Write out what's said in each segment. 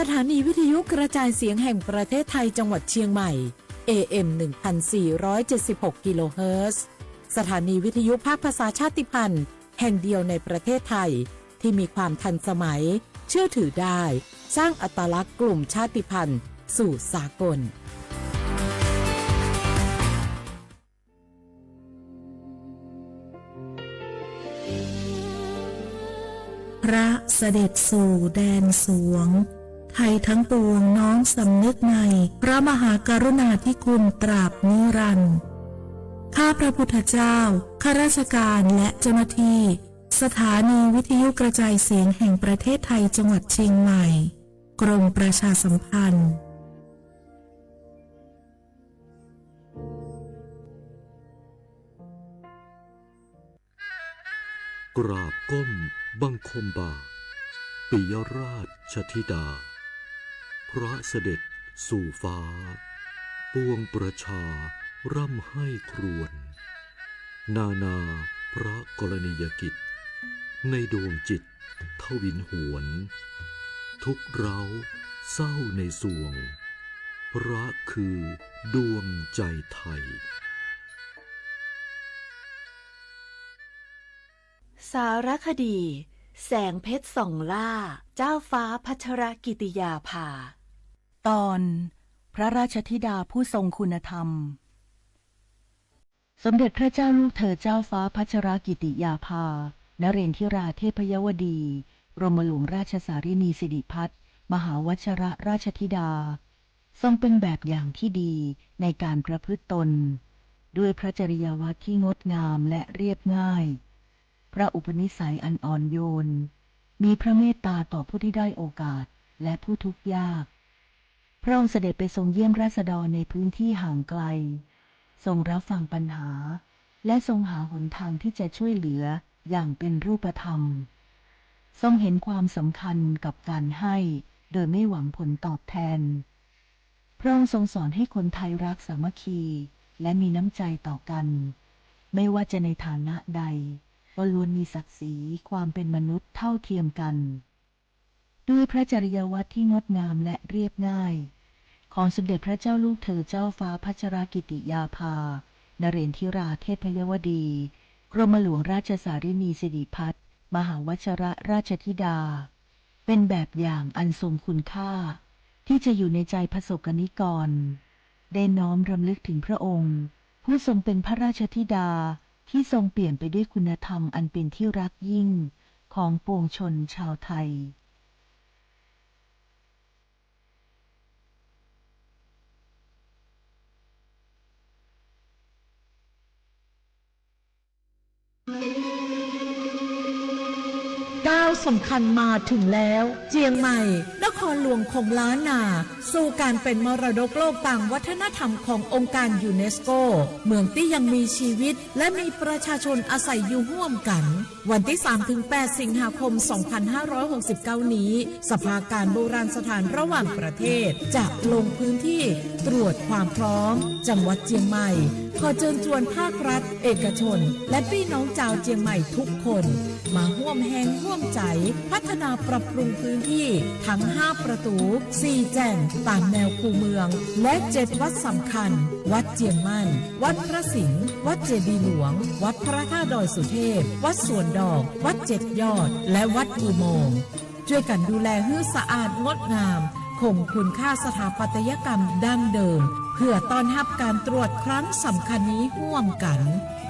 สถานีวิทยุกระจายเสียงแห่งประเทศไทยจังหวัดเชียงใหม่ เอ เอ็ม หนึ่งพันสี่ร้อยเจ็ดสิบหก กิโลเฮิรตซ์ สถานีวิทยุภาคภาษาชาติพันธุ์แห่งเดียวในประเทศไทย ที่มีความทันสมัย เชื่อถือได้ สร้างอัตลักษณ์กลุ่มชาติพันธุ์สู่สากล พระเสด็จสู่แดนสวง ไทยทั้งปวงน้อมสำนึกในพระมหากรุณาธิคุณตราบนิรันดร์ ข้าพระพุทธเจ้า ข้าราชการและเจ้าหน้าที่ สถานีวิทยุกระจายเสียงแห่งประเทศไทยจังหวัดเชียงใหม่ กรมประชาสัมพันธ์ กราบก้มบังคมบาท ปิยราชธิดา พระเสด็จสู่ฟ้า ปวงประชาร่ำไห้ครวญ นานาพระกรณียกิจ ในดวงจิตทวินหวน ทุกข์ร้าวเศร้าในสวง พระคือดวงใจไทย สารคดี แสงเพชรส่องล่า เจ้าฟ้าพัชรกิติยาภา ตอน พระราชธิดาผู้ทรงคุณธรรม สมเด็จพระเจ้าลูกเธอเจ้าฟ้าพัชรกิติยาภา นเรนทิราเทพยวดี กรมหลวงราชสารินีสิริพัฒน์ มหาวชรราชธิดา ทรงเป็นแบบอย่างที่ดีในการประพฤติตน ด้วยพระจริยวัตรที่งดงามและเรียบง่าย พระอุปนิสัยอันอ่อนโยน มีพระเมตตาต่อผู้ที่ด้อยโอกาสและผู้ทุกข์ยาก พระองค์เสด็จไปทรงเยี่ยมราษฎรในพื้นที่ห่างไกล ทรงรับฟังปัญหา และทรงหาหนทางที่จะช่วยเหลืออย่างเป็นรูปธรรม ทรงเห็นความสำคัญกับการให้โดยไม่หวังผลตอบแทน พระองค์ทรงสอนให้คนไทยรักสามัคคีและมีน้ำใจต่อกัน ไม่ว่าจะในฐานะใด ก็ล้วนมีศักดิ์ศรีความเป็นมนุษย์เท่าเทียมกัน ด้วยพระจริยวัตรที่งดงามและเรียบง่าย ของสมเด็จพระเจ้าลูกเธอเจ้าฟ้าพัชรกิติยาภา นเรนทิราเทพยวดี กรมหลวงราชสารินีสิริพัฒน์ มหาวชรราชธิดา เป็นแบบอย่างอันทรงคุณค่า ที่จะอยู่ในใจประสบกนิกร ได้น้อมรำลึกถึงพระองค์ ผู้ทรงเป็นพระราชธิดาที่ทรงเปี่ยมไปด้วยคุณธรรมอันเป็นที่รักยิ่งของปวงชนชาวไทย ก้าวสำคัญมาถึงแล้ว เจียงใหม่ นครหลวงของล้านนา สู่การเป็นมรดกโลกตามวัฒนธรรมขององค์การยูเนสโก เมืองตี้ยังมีชีวิต และมีประชาชนอาศัยอยู่ฮ่วมกั๋น วันตี้สามถึงแปด สิงหาคม สองพันห้าร้อยหกสิบเก้า นี้ สภาการโบราณสถานระหว่างประเทศ จะลงพื้นที่ตรวจความพร้อม จังหวัดเจียงใหม่ ขอเจิญจวนภาครัฐ เอกชน และปี้น้องจาวเจียงใหม่ทุกคน มาฮ่วมแฮงฮ่วมใจ๋ พัฒนาปรับปรุงพื้นที่ทั้งห้าประตู๋ สี่แจ่งต๋ามแนวคูเมือง และเจ็ดวัดสำคัญ วัดเจียงมั่น วัดพระสิงห์ วัดเจดีย์หลวง วัดพระธาตุดอยสุเทพ วัดสวนดอก วัดเจ็ดยอด และวัดอุโมงค์ จ้วยกั๋นดูแลหื้อสะอาดงดงาม คงคุณค่าสถาปัตยกรรมดั้งเดิม เพื่อต้อนฮับก๋านตรวจครั้งสำคัญนี้ฮ่วมกั๋น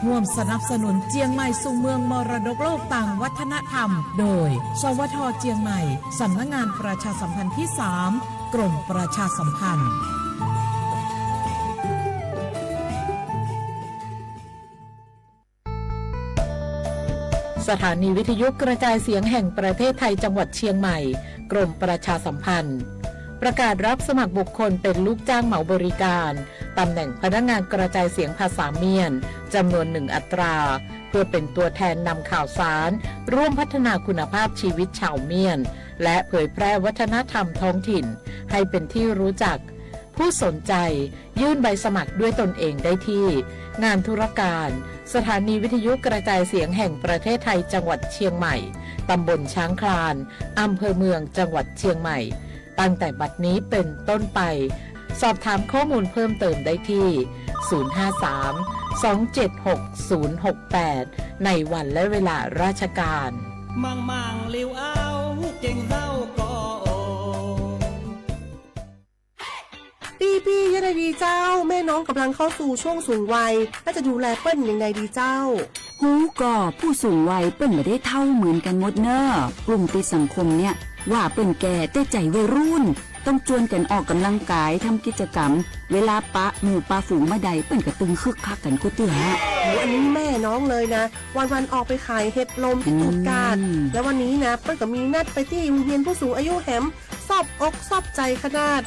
ฮ่วมสนับสนุนเจียงใหม่สู่เมืองมรดกโลกตางวัฒนธรรม โดย สวท เจียงใหม่ สำนักงานประชาสัมพันธ์ที่สาม กรมประชาสัมพันธ์ สถานีวิทยุกระจายเสียงแห่งประเทศไทยจังหวัดเชียงใหม่ กรมประชาสัมพันธ์ ประกาศรับสมัครบุคคลเป็นลูกจ้างเหมาบริการ ตำแหน่งพนักงานกระจายเสียงภาษาเมียน จำนวนหนึ่งอัตรา เพื่อเป็นตัวแทนนำข่าวสาร ร่วมพัฒนาคุณภาพชีวิตชาวเมียน และเผยแพร่วัฒนธรรมท้องถิ่น ให้เป็นที่รู้จัก ผู้สนใจ ยื่นใบสมัครด้วยตนเองได้ที่ งานธุรการ สถานีวิทยุกระจายเสียงแห่งประเทศไทยจังหวัดเชียงใหม่ ตำบลช้างคลาน อำเภอเมืองจังหวัดเชียงใหม่ ตั้งแต่บัดนี้เป็นต้นไป สอบถามข้อมูลเพิ่มเติมได้ที่ ศูนย์ห้าสาม สองเจ็ดหก ศูนย์หกแปด ในวันและเวลาราชการ မၢင်မၢင်လဵဝ်အဝ် က့ၣ်သဝ်ကီၢ်အိၣ် พี่ๆ ยังไงดีเจ้า แม่น้องกำลังเข้าสู่ช่วงสูงวัย แล้วจะดูแลเปิ้นยังไงดีเจ้า ฮู้ก่อ ผู้สูงวัยเปิ้นบ่ได้เฒ่าเหมือนกันหมดเน่อ กลุ่มติดสังคมเนี่ย ว่าเปิ้นแก่ แต่ใจวัยรุ่น ต้องจวนกันออกกำลังกาย ทำกิจกรรม เวลาปะหมู่ปะฝูงเมื่อใด เปิ้นก็ตึงคึกคักกันกู้เตื้อ โห อันนี้แม่น้องเลยนะ วันๆ ออกไปขายเห็ดลมที่ตูดกาด อืม แล้ววันนี้นะ เปิ้นก็มีนัดไปที่โรงเรียนผู้สูงอายุแหม ซอบอกซอบใจขนาด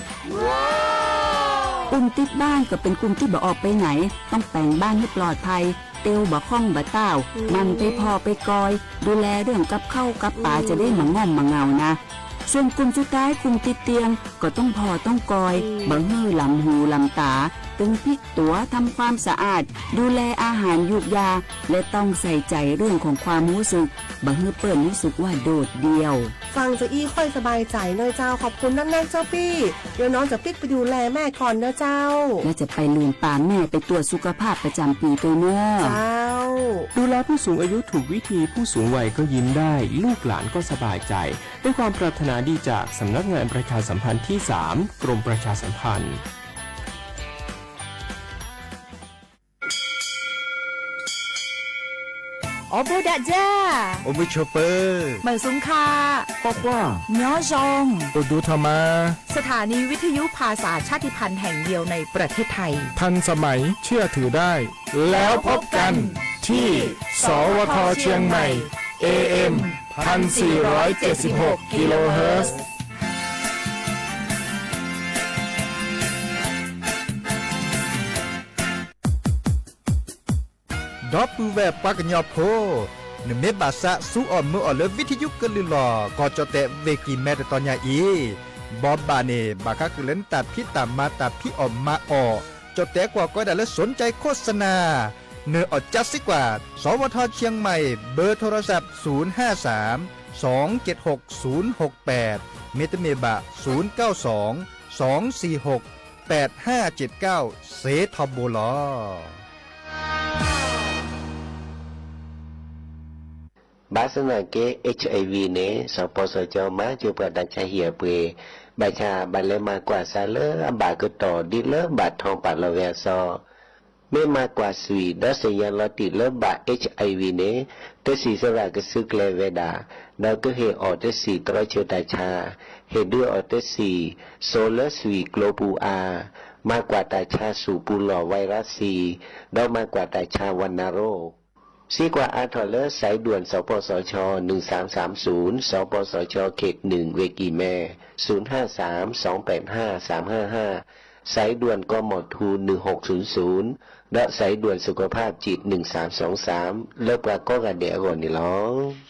กลุ่มติดบ้านก็เป็นกลุ่มที่บ่ออกไปไหน ต้องแต่งบ้านให้ปลอดภัย เตียวบ่คล่องบ่ต้าว อืม หมั่นไปผ่อไปกอย ดูแลเรื่องกับข้าวกับปลา อืม จะได้บ่ง่อมบ่เหงานะ ส่วนกลุ่มสุดท้าย กลุ่มติดเตียง ก็ต้องผ่อต้องกอย อืม บ่หื้อหลำหูหลำต๋า ตึงพลิกตั๋ว ทำความสะอาด ดูแลอาหารยูกยา และต้องใส่ใจเรื่องของความรู้สึก บ่หื้อเปิ้นรู้สึกว่าโดดเดี่ยว ฟังจะอี้ค่อยสบายใจเนอะเจ้า ขอบคุณนักๆ เจ้าปี้ เดี๋ยวน้องจะปิ๊กไปดูแลแม่ก่อนเนอะเจ้า แล้วจะไปลืมปาแม่ไปตรวจสุขภาพประจำปีด้วยเนอะ เจ้า ดูแลผู้สูงอายุถูกวิธี ผู้สูงวัยก็ยิ้มได้ ลูกหลานก็สบายใจ ด้วยความปรารถนาดีจากสำนักงานประชาสัมพันธ์ที่สาม กรมประชาสัมพันธ์ အိၣ်ဘူးဒး အိၣ်မုာ်ဆိးပၢၤ မုာ်ဆူၣ်ခါ ကွၢ်ကွၢ် ညီယွင် အိၣ်ဒူထီၣ်မး สถานีวิทยุภาษาชาติพันธุ์แห่งเดียวในประเทศไทย ทันสมัย เชื่อถือได้ แล้วพบกันที่ สวท เชียงใหม่ เอ เอ็ม พันสี่ร้อยเจ็ดสิบหก กิโลเฮิรตซ์ ဒီပုၢ်ဝဲၢ်ပှၤကညီဖိ, နမ့ၢ်ဘၣ်သးစူၤအီၣ်မုာ်အီၣ်လၢ ဝံထယုကလုၢ်လီၢ် ကီၢ်ကၠီၣ်တဲၣ် ဝ့ၢ်ကံၢ်မဲ တတီၤညါအံၤ, ဘီဘၣ်န့ၣ် ဘၣ်ဃးဃုာ်လၢနတၢ်ဖံးတၢ်မၤ တၢ်ဖံးအီၣ်မၤအီၣ်, ကၠီၣ်တဲၣ်ကွၢ်ကီဒၣ်လၢ สนใจโฆษณา နအီၣ်ကၠါစ့ၢ်ကီး, สวท เชียงใหม่ เบอร์โทรศัพท์ ศูนย์ห้าสาม สองเจ็ดหก ศูนย์หกแปด မ့တမ့ၢ်ဘၣ် ศูนย์เก้าสอง สองสี่หก แปดห้าเจ็ดเก้า စ့ထီဘိလီၤ. ဘၣ်ဆၣ်သနာ်က့ HIV န့ၣ် စီၤပီစီၤကၠီမၤစၢၤပှၤတၢ်ဆါဟံၣ်အပှ့ၤ, ဘၣ်ဆၣ်ဘၣ်လဲၤမၤကွၢ်စးလၢအဘၣ်ကတီၢ်ဒ်လၢဘၣ်ထီၣ်ပာ်လီၤဝဲအစီ, မ့ၢ်မၤကွၢ်သွံၣ် ဒီးသ့ၣ်ညါလီၤတံၢ်လၢဘၣ် HIV န့ၣ် တဆံၣ်သရၣ်ကစုကျဲၤဝဲဒၣ်, ဒီးကဟ့ၣ်အီၣ်တဆံၣ်တြီဆၢတၢ်ဆါ, ဟ့ၣ်ဒုးအီၣ်တဆံၣ် စိလၢသွံၣ်ကျိပူၤအါ, မၤကွၢ်တၢ်ဆါဆူၣ်ပူၤလီၢ် ဝဲရ့းသံ, ဒီးမၤကွၢ်တၢ်ဆါဝဏ္ဏโรค စ့ၢ်ကီးအါထီၣ်လၢ สายด่วน สปสช หนึ่งสามสามศูนย์, สปสช เขตหนึ่ง ဝ့ၢ်ကံၢ်မဲ ศูนย์ห้าสาม สองแปดห้า สามห้าห้า, สายด่วน กมธ หนึ่งหกศูนย์ศูนย์ ဒီး สายด่วนสุขภาพจิต หนึ่งสามสองสาม လၢပှၤကိးဂၤဒဲးအဂီၢ်န့ၣ်လီၤ.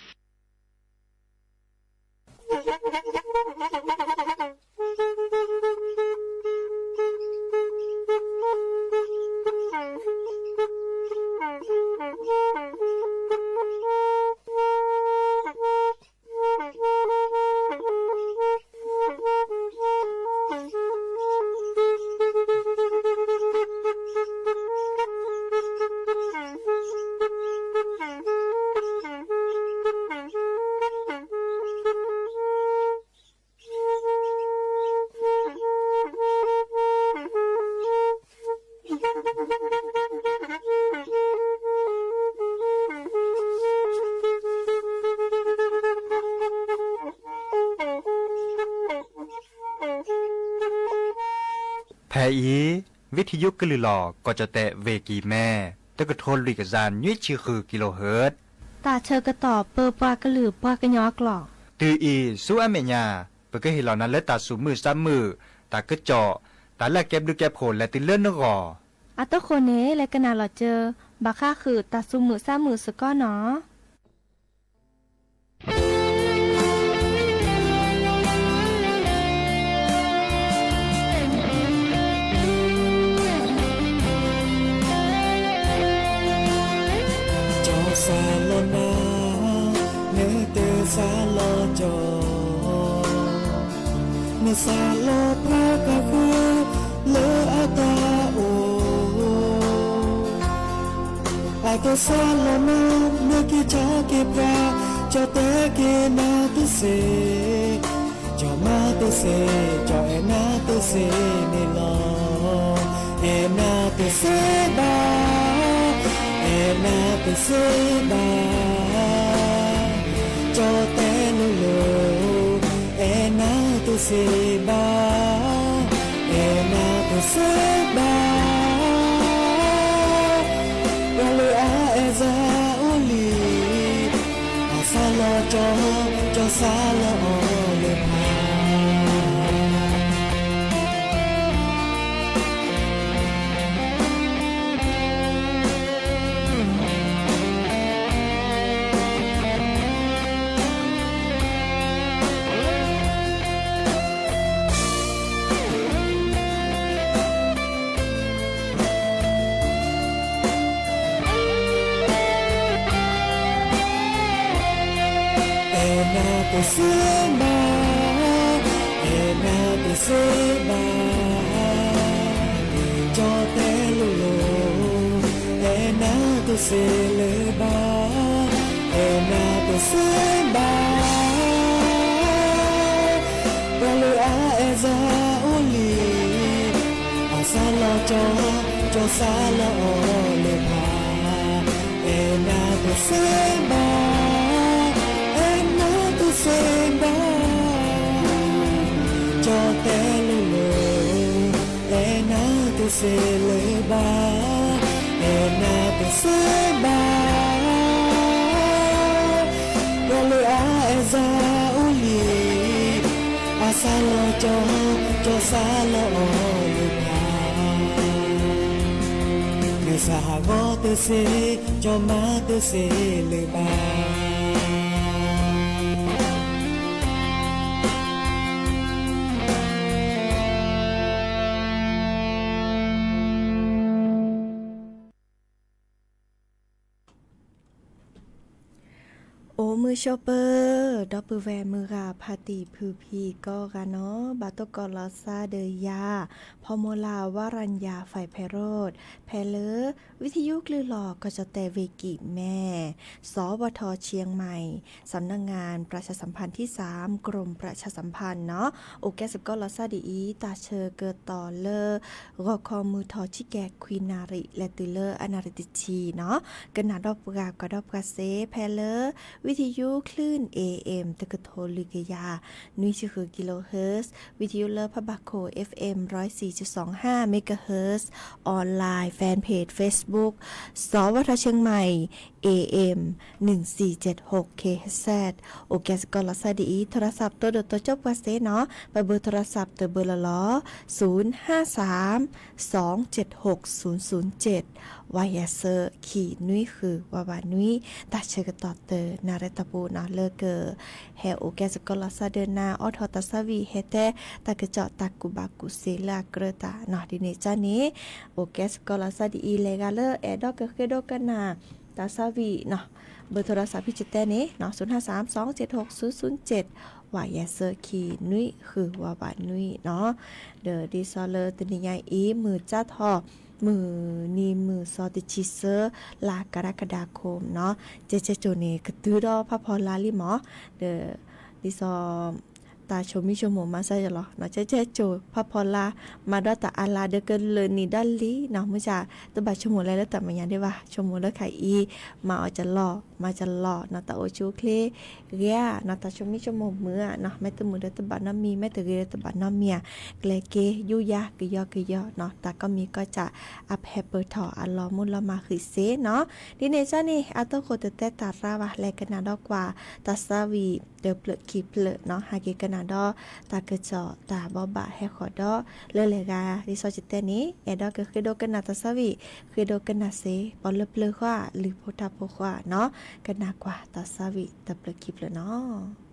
ဖဲအံၤ ဝံထယုကလုၢ်လီၢ် ကီၢ်ကၠီၣ်တဲၣ် ဝ့ၢ်ကံၢ်မဲ တကထိလွံၢ်ကယၤနွံဆံဃု ကံလိဟၢၣ်, တၢ်ဆၢကတီၢ်ပၢပှၤကလုာ်ပှၤကညီအကျိာ်, တုၤအံၤဆူအမဲာ်ညါ ပကဟ့ၣ်လီၤနၤလၢတၢ်သူၣ်မုာ်သးမုာ်, တၢ်ကစီၣ်, တၢ်လၢအကဲဘျုးကဲဖှိၣ်လဲၤတုၤလၢနဂီၢ်. အတဃိန့ၣ် လဲၤကနၣ်လီၤစၢၤ ဘၣ်ဃးဃုာ်တၢ်သူၣ်မုာ်သးမုာ်စ့ၢ်ကီးနီၤ. ကၠီစၢ်လီၤနၤ, နတစၢ်လီၤကၠီ, နစးလီၤပှၤကဃၢၤလၢအတၢ်အိၣ်, အတစးလီၤမၢ် နက့ၤဆါက့ၤပှၤ, ကၠီတဲက့ၤနၤတစ့ၢ်, ကၠီမၤတစ့ၢ်, ကၠီအဲၣ်နၤတစ့ၢ်န့ၣ်လီၤ. အဲၣ်နၤတစ့ၢ်ဘၣ်, အဲၣ်နၤတစ့ၢ်ဘၣ်, ကၠီတဲလိၤလိၤ, အဲၣ်နၤတစ့ၢ်ဘၣ်, အဲၣ်နၤတစ့ၢ်ဘၣ်, ပှၤလၢအအဲၣ်စၢ်အိၣ်လံ, အစးလီၤကၠီ, ကၠီစးလီၤအီၤလၢပှၤ. အဲၣ်နၤတစ့ၢ်ဘၣ်, အဲၣ်နၤတစ့ၢ်ဘၣ်, ကၠီတဲလိၤလိၤ, အဲၣ်နၤတစ့ၢ်လၢၤဘၣ်, အဲၣ်နၤတစ့ၢ်ဘၣ်, ပှၤလၢအအဲၣ်စၢ်အိၣ်လံ, အစးလီၤကၠီ, ကၠီစးလီၤအီၤလၢၤဘၣ်, အဲၣ်နၤတစ့ၢ်ဘၣ်, အဲၣ်နၤတစ့ၢ်ဘၣ်, ကၠီတဲလိၤလိၤ, အဲၣ်နၤတစ့ၢ်လၢၤဘၣ်, အဲၣ်နၤတစ့ၢ်ဘၣ်, ပှၤလၢအအဲၣ်စၢ်အိၣ်လံ, အစးလီၤကၠီ, ကၠီစးလီၤအီၤလၢၤဘၣ်, နစးဟးဂီၤတစ့ၢ်, ကၠီမၤတစ့ၢ်လၢၤဘၣ်. အိၣ်မုာ်ဆိးပၢၤ, ဒီပုၢ်ဝဲၢ်မုၢ်ဂၤ ဖါတံၢ်ဖုဖံကိးဂၤနီၣ်, ဘၣ်တကိးလီၤသးဒီးယၤ, ဖီမိၢ်လၢ် ဝါရၣ်ယၤ ဖဲးဖဲးရိၣ်, ဖဲလၢ ဝံသယုၢ်ကလုၢ်လီၢ် ကီၢ်ကၠီၣ်တဲၣ်ဝ့ၢ်ကံၣ်မဲ, สวท เชียงใหม่, สำนักงานประชาสัมพันธ์ที่สาม กรมประชาสัมพันธ์နီၣ်, အိၣ်ကဲစ့ၢ်ကီးလီၤသးဒ်အံၤ, တၢ်ဆၢကတီၢ်လၢ ဂီၤခီမုၢ်ထီၣ်ဆံကဲးခွံနၣ်ရံၣ် လဲၤတုၤလၢအနၣ်ရံၣ်တဆံနီၣ်, ကနၣ်ဒီးပှၤ ကွၢ်ဒီးပှၤစ့ၢ် ဖဲလၢ ဝံသယုၢ်ကလုၢ် เอเอ็ม တကထိလွံၢ်ကယၤနွံဆံဃု kilohertz, ဝံသယုၢ်လၢဖးဘၣ်ခိၣ် เอฟเอ็ม ร้อยสี่จุดสองห้าเมกะเฮิรตซ์, online fanpage Facebook สวท เชียงใหม่ เอเอ็ม หนึ่งสี่เจ็ดหกเคเอชเซด, အိၣ်ကဲစ့ၢ်ကီးလီၤသးဒ်အံၤ, โทรศัพท์ တိဒိၣ်တိကၠိပှၤစ့ၢ်နီၣ်, ပဘုး โทรศัพท์ တဘုးလီၤလီၤ, ศูนย์ห้าสาม สองเจ็ดหกศูนย์ศูนย์เจ็ด, ဝါယၤစၢၤ ခံနွံဃု ဝးဝးနွံ, တၢ်ဆၢကတီၢ်တနၣ်ရံၣ်တပူၤနီၣ် လၢက ဟဲအိၣ်ကဲစ့ၢ်ကီးလီၤသးဒီးနၤ အိးထီၣ်တၢ်သးဝံၣ် ဟဲတဲတၢ်ကစီၣ် တၢ်ကူၣ်ဘၣ်ကူၣ်သ့လၢအကြၢးတၢ်နီၣ်, ဒ်န့ၣ်ကန့ၣ် အိၣ်ကဲစ့ၢ်ကီးလီၤသးဒ်အံၤ, လၢဂၤလၢအဲၣ်ဒိးကဃ့ဒိကနၣ်တၢ်သးဝံၣ်နီၣ်, ဘုး โทรศัพท์ ဖဲကတဲန့ၣ်နီၣ်, ศูนย์ห้าสาม สองเจ็ดหกศูนย์ศูนย์เจ็ด, ဝးယၤစၢၤ ခံနွံဃု ဝးဝးနွံနီၣ်, ဒီးဒ်သိးလၢတနံၤညါအံၤ မုၢ်ကၠါထီၣ် မုၢ်နံၤမုၢ်သီတဆံသၢ လါကရကဒါခိၣ်နီၣ်, ကဲကဲကိၤန့ၣ် ကတုၤဒီးဖးဖီလာ်လံမး, ဒီး ဒ်သိး တၢ်ဆိမိၣ်ဆိကမိၣ်မၤစၢၤယလီၤ, ကဲကဲကိၤဖးဖီလာ် မၤဒီးတၢ်အါလါဒီးကလၢာ်နံၣ်ဒီးလံနီၣ်, မုၢ်ဆါ တဘၣ်ဆိကမိၣ်လၢလၢတၢ်မဲာ်ညါဒံးဘၣ်, ဆိကမိၣ်လၢခါအံၤ မၤအီၤကလီၢ် မၤကလီၢ်နီၣ်, တၢ်အိၣ်ဆူၣ်အိၣ်ချ့ဂ့ၤဧါနီၣ်, တၢ်ဆိမိၣ်ဆိကမိၣ်မုာ်ဧါနီၣ်, မ့ၢ်တမုာ်ဒီးတဘၣ်နီတမံၤ, မ့ၢ်တဂ့ၤဒီးတဘၣ်နီတမံၤဧါ, ကျဲက့ၤယူးယၤကယီကယီနီၣ်, တၢ်ကိးမံၤကိးကၠး အဖဲပၢၢ်ထီၣ်အလီၤမူလီၤမၢ်ဃံးစ့ၢ်နီၣ်, ဒ်န့ၣ်ကန့ၣ် အတၢ်ဃိတတဲတၢ်ရၤဘၣ် လဲၤကနၣ်ဒီးကွၢ်တၢ်သးဝံၣ်တဖျၢၣ်ခံဖျၢၣ်နီၣ်, ဟဲက့ၤကနၣ်ဒီးတၢ်ကစီၣ်တၢ်ဘိးဘၣ်ဟဲဃီၤဒီး လၢလဲၤဂၤ ဒ်သိးကတဲန့ၣ် အဲၣ်ဒိးကဃ့ဒိကနၣ်တၢ်သးဝံၣ် ဃ့ဒိကနၣ်စ့ၢ် ပှၤလၢပျၢၤဃီ လုၢ်ဖိထါဖိဃီနီၣ်, ကနၣ်ကွၢ်တၢ်သးဝံၣ်တဖျၢၣ်ခံဖျၢၣ်နီၣ်.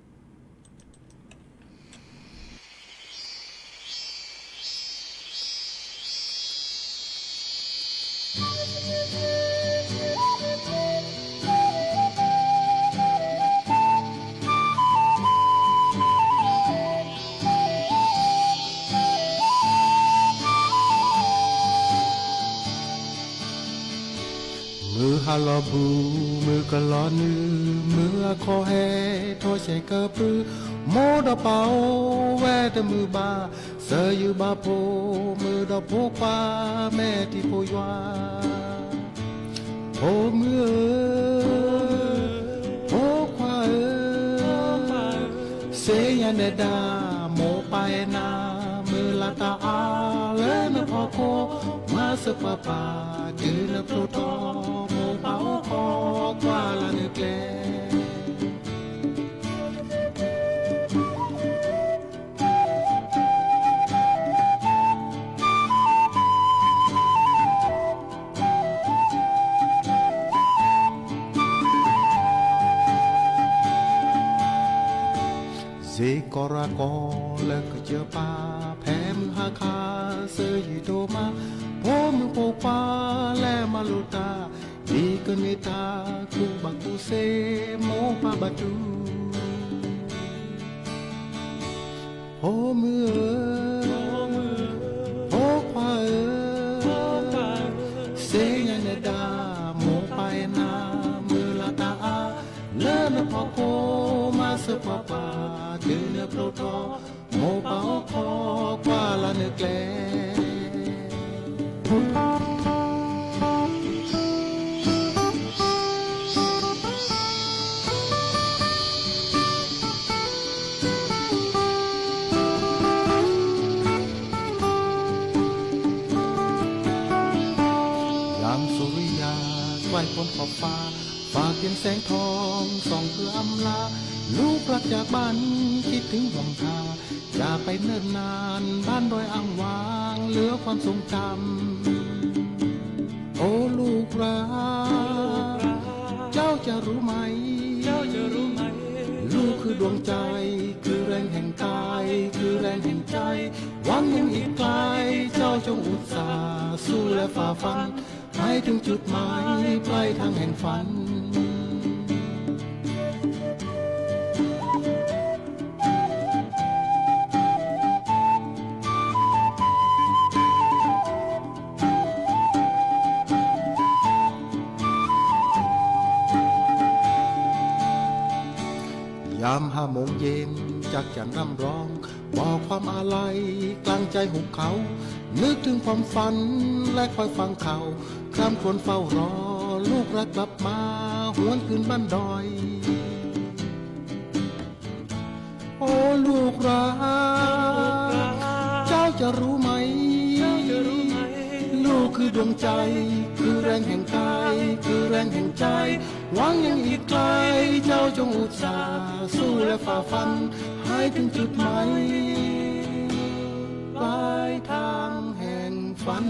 ဟါလီၤဘုး မုၢ်ကလီၤနုာ် မုၢ်အခီၣ်ဟဲထီၣ်ဆဲးကပၢၢ်, မိၢ်ဒီးပၢ်အိၣ်ဝဲတမုာ်ဘၣ်, စၢၤယုာ်ဘၣ်ဖိမုၣ်ဒီးဖိခွါ မဲာ်ထံဖိယွၤ. ဖိမုၣ်ဧၢ, ဖိခွါဧၢ, စ့ညါနဲဒၣ် မိၢ်ပၢ်အဲၣ်နၤ, မုၢ်လၢ်တၢ်အါလၢနဖီခိၣ်, မၤစၢၤပှၤပၢ် တုၤနဖျိထီၣ်, မိၢ်ပၢ်အိၣ်ခိးကွၢ်လၢနကျဲ. စ့ၢ်ကီးရၤကီၢ်လၢကစၢၢ်ပၢ်, ဖဲမုၢ်ဟါခါ စၢၤယုာ်ဒိၣ်မး, ဖိမုၣ်ဖိခွါလဲၤမၤလိတၢ်, ဒ်ကန့ၢ်တၢ်ကူၣ်ဘၣ်ကူၣ်သ့ မိၢ်ပၢ်ဘၣ်တူၢ်. ဖိမုၣ်ဧၢ, ဖိခွါဧၢ, စ့ညါနဲဒၣ် မိၢ်ပၢ်အဲၣ်နၤ, မုၢ်လၢ်တၢ်အါလၢနဖီခိၣ်, မၤစၢၤပှၤပၢ် တုၤနဖျိထီၣ်, မိၢ်ပၢ်အိၣ်ခိးကွၢ်လၢနကျဲ. ยามสุริยาใกล้พ้นขอบฟ้า ฟ้าเปลี่ยนแสงทองส่องเพื่ออำลา ลูกรักจากบ้านคิดถึงห่วงหา จากไปเนิ่นนานบ้านดอยอ้างว้างเหลือความทรงจำ โอ้ลูกรัก เจ้าจะรู้ไหม เจ้าจะรู้ไหม ลูกคือดวงใจ คือแรงแห่งกาย คือแรงแห่งใจ หวังยังอีกไกล เจ้าจงอุตส่าห์สู้และฝ่าฟัน ให้ถึงจุดหมายปลายทางแห่งฝัน ยามห้าโมงเย็น จักจั่นร่ำร้อง บอกความอาลัย กลางใจหุบเขา นึกถึงความฝัน และคอยฟังข่าว คร่ำครวญเฝ้ารอ ลูกรักกลับมา หวนคืนบ้านดอย โอ้ลูกรัก เจ้าจะรู้ไหม ลูกคือดวงใจ คือแรงแห่งกาย คือแรงแห่งใจ หวังยังอีกไกล เจ้าจงอุตส่าห์สู้และฝ่าฟัน ให้ถึงจุดหมาย ปลายทางแห่งฝัน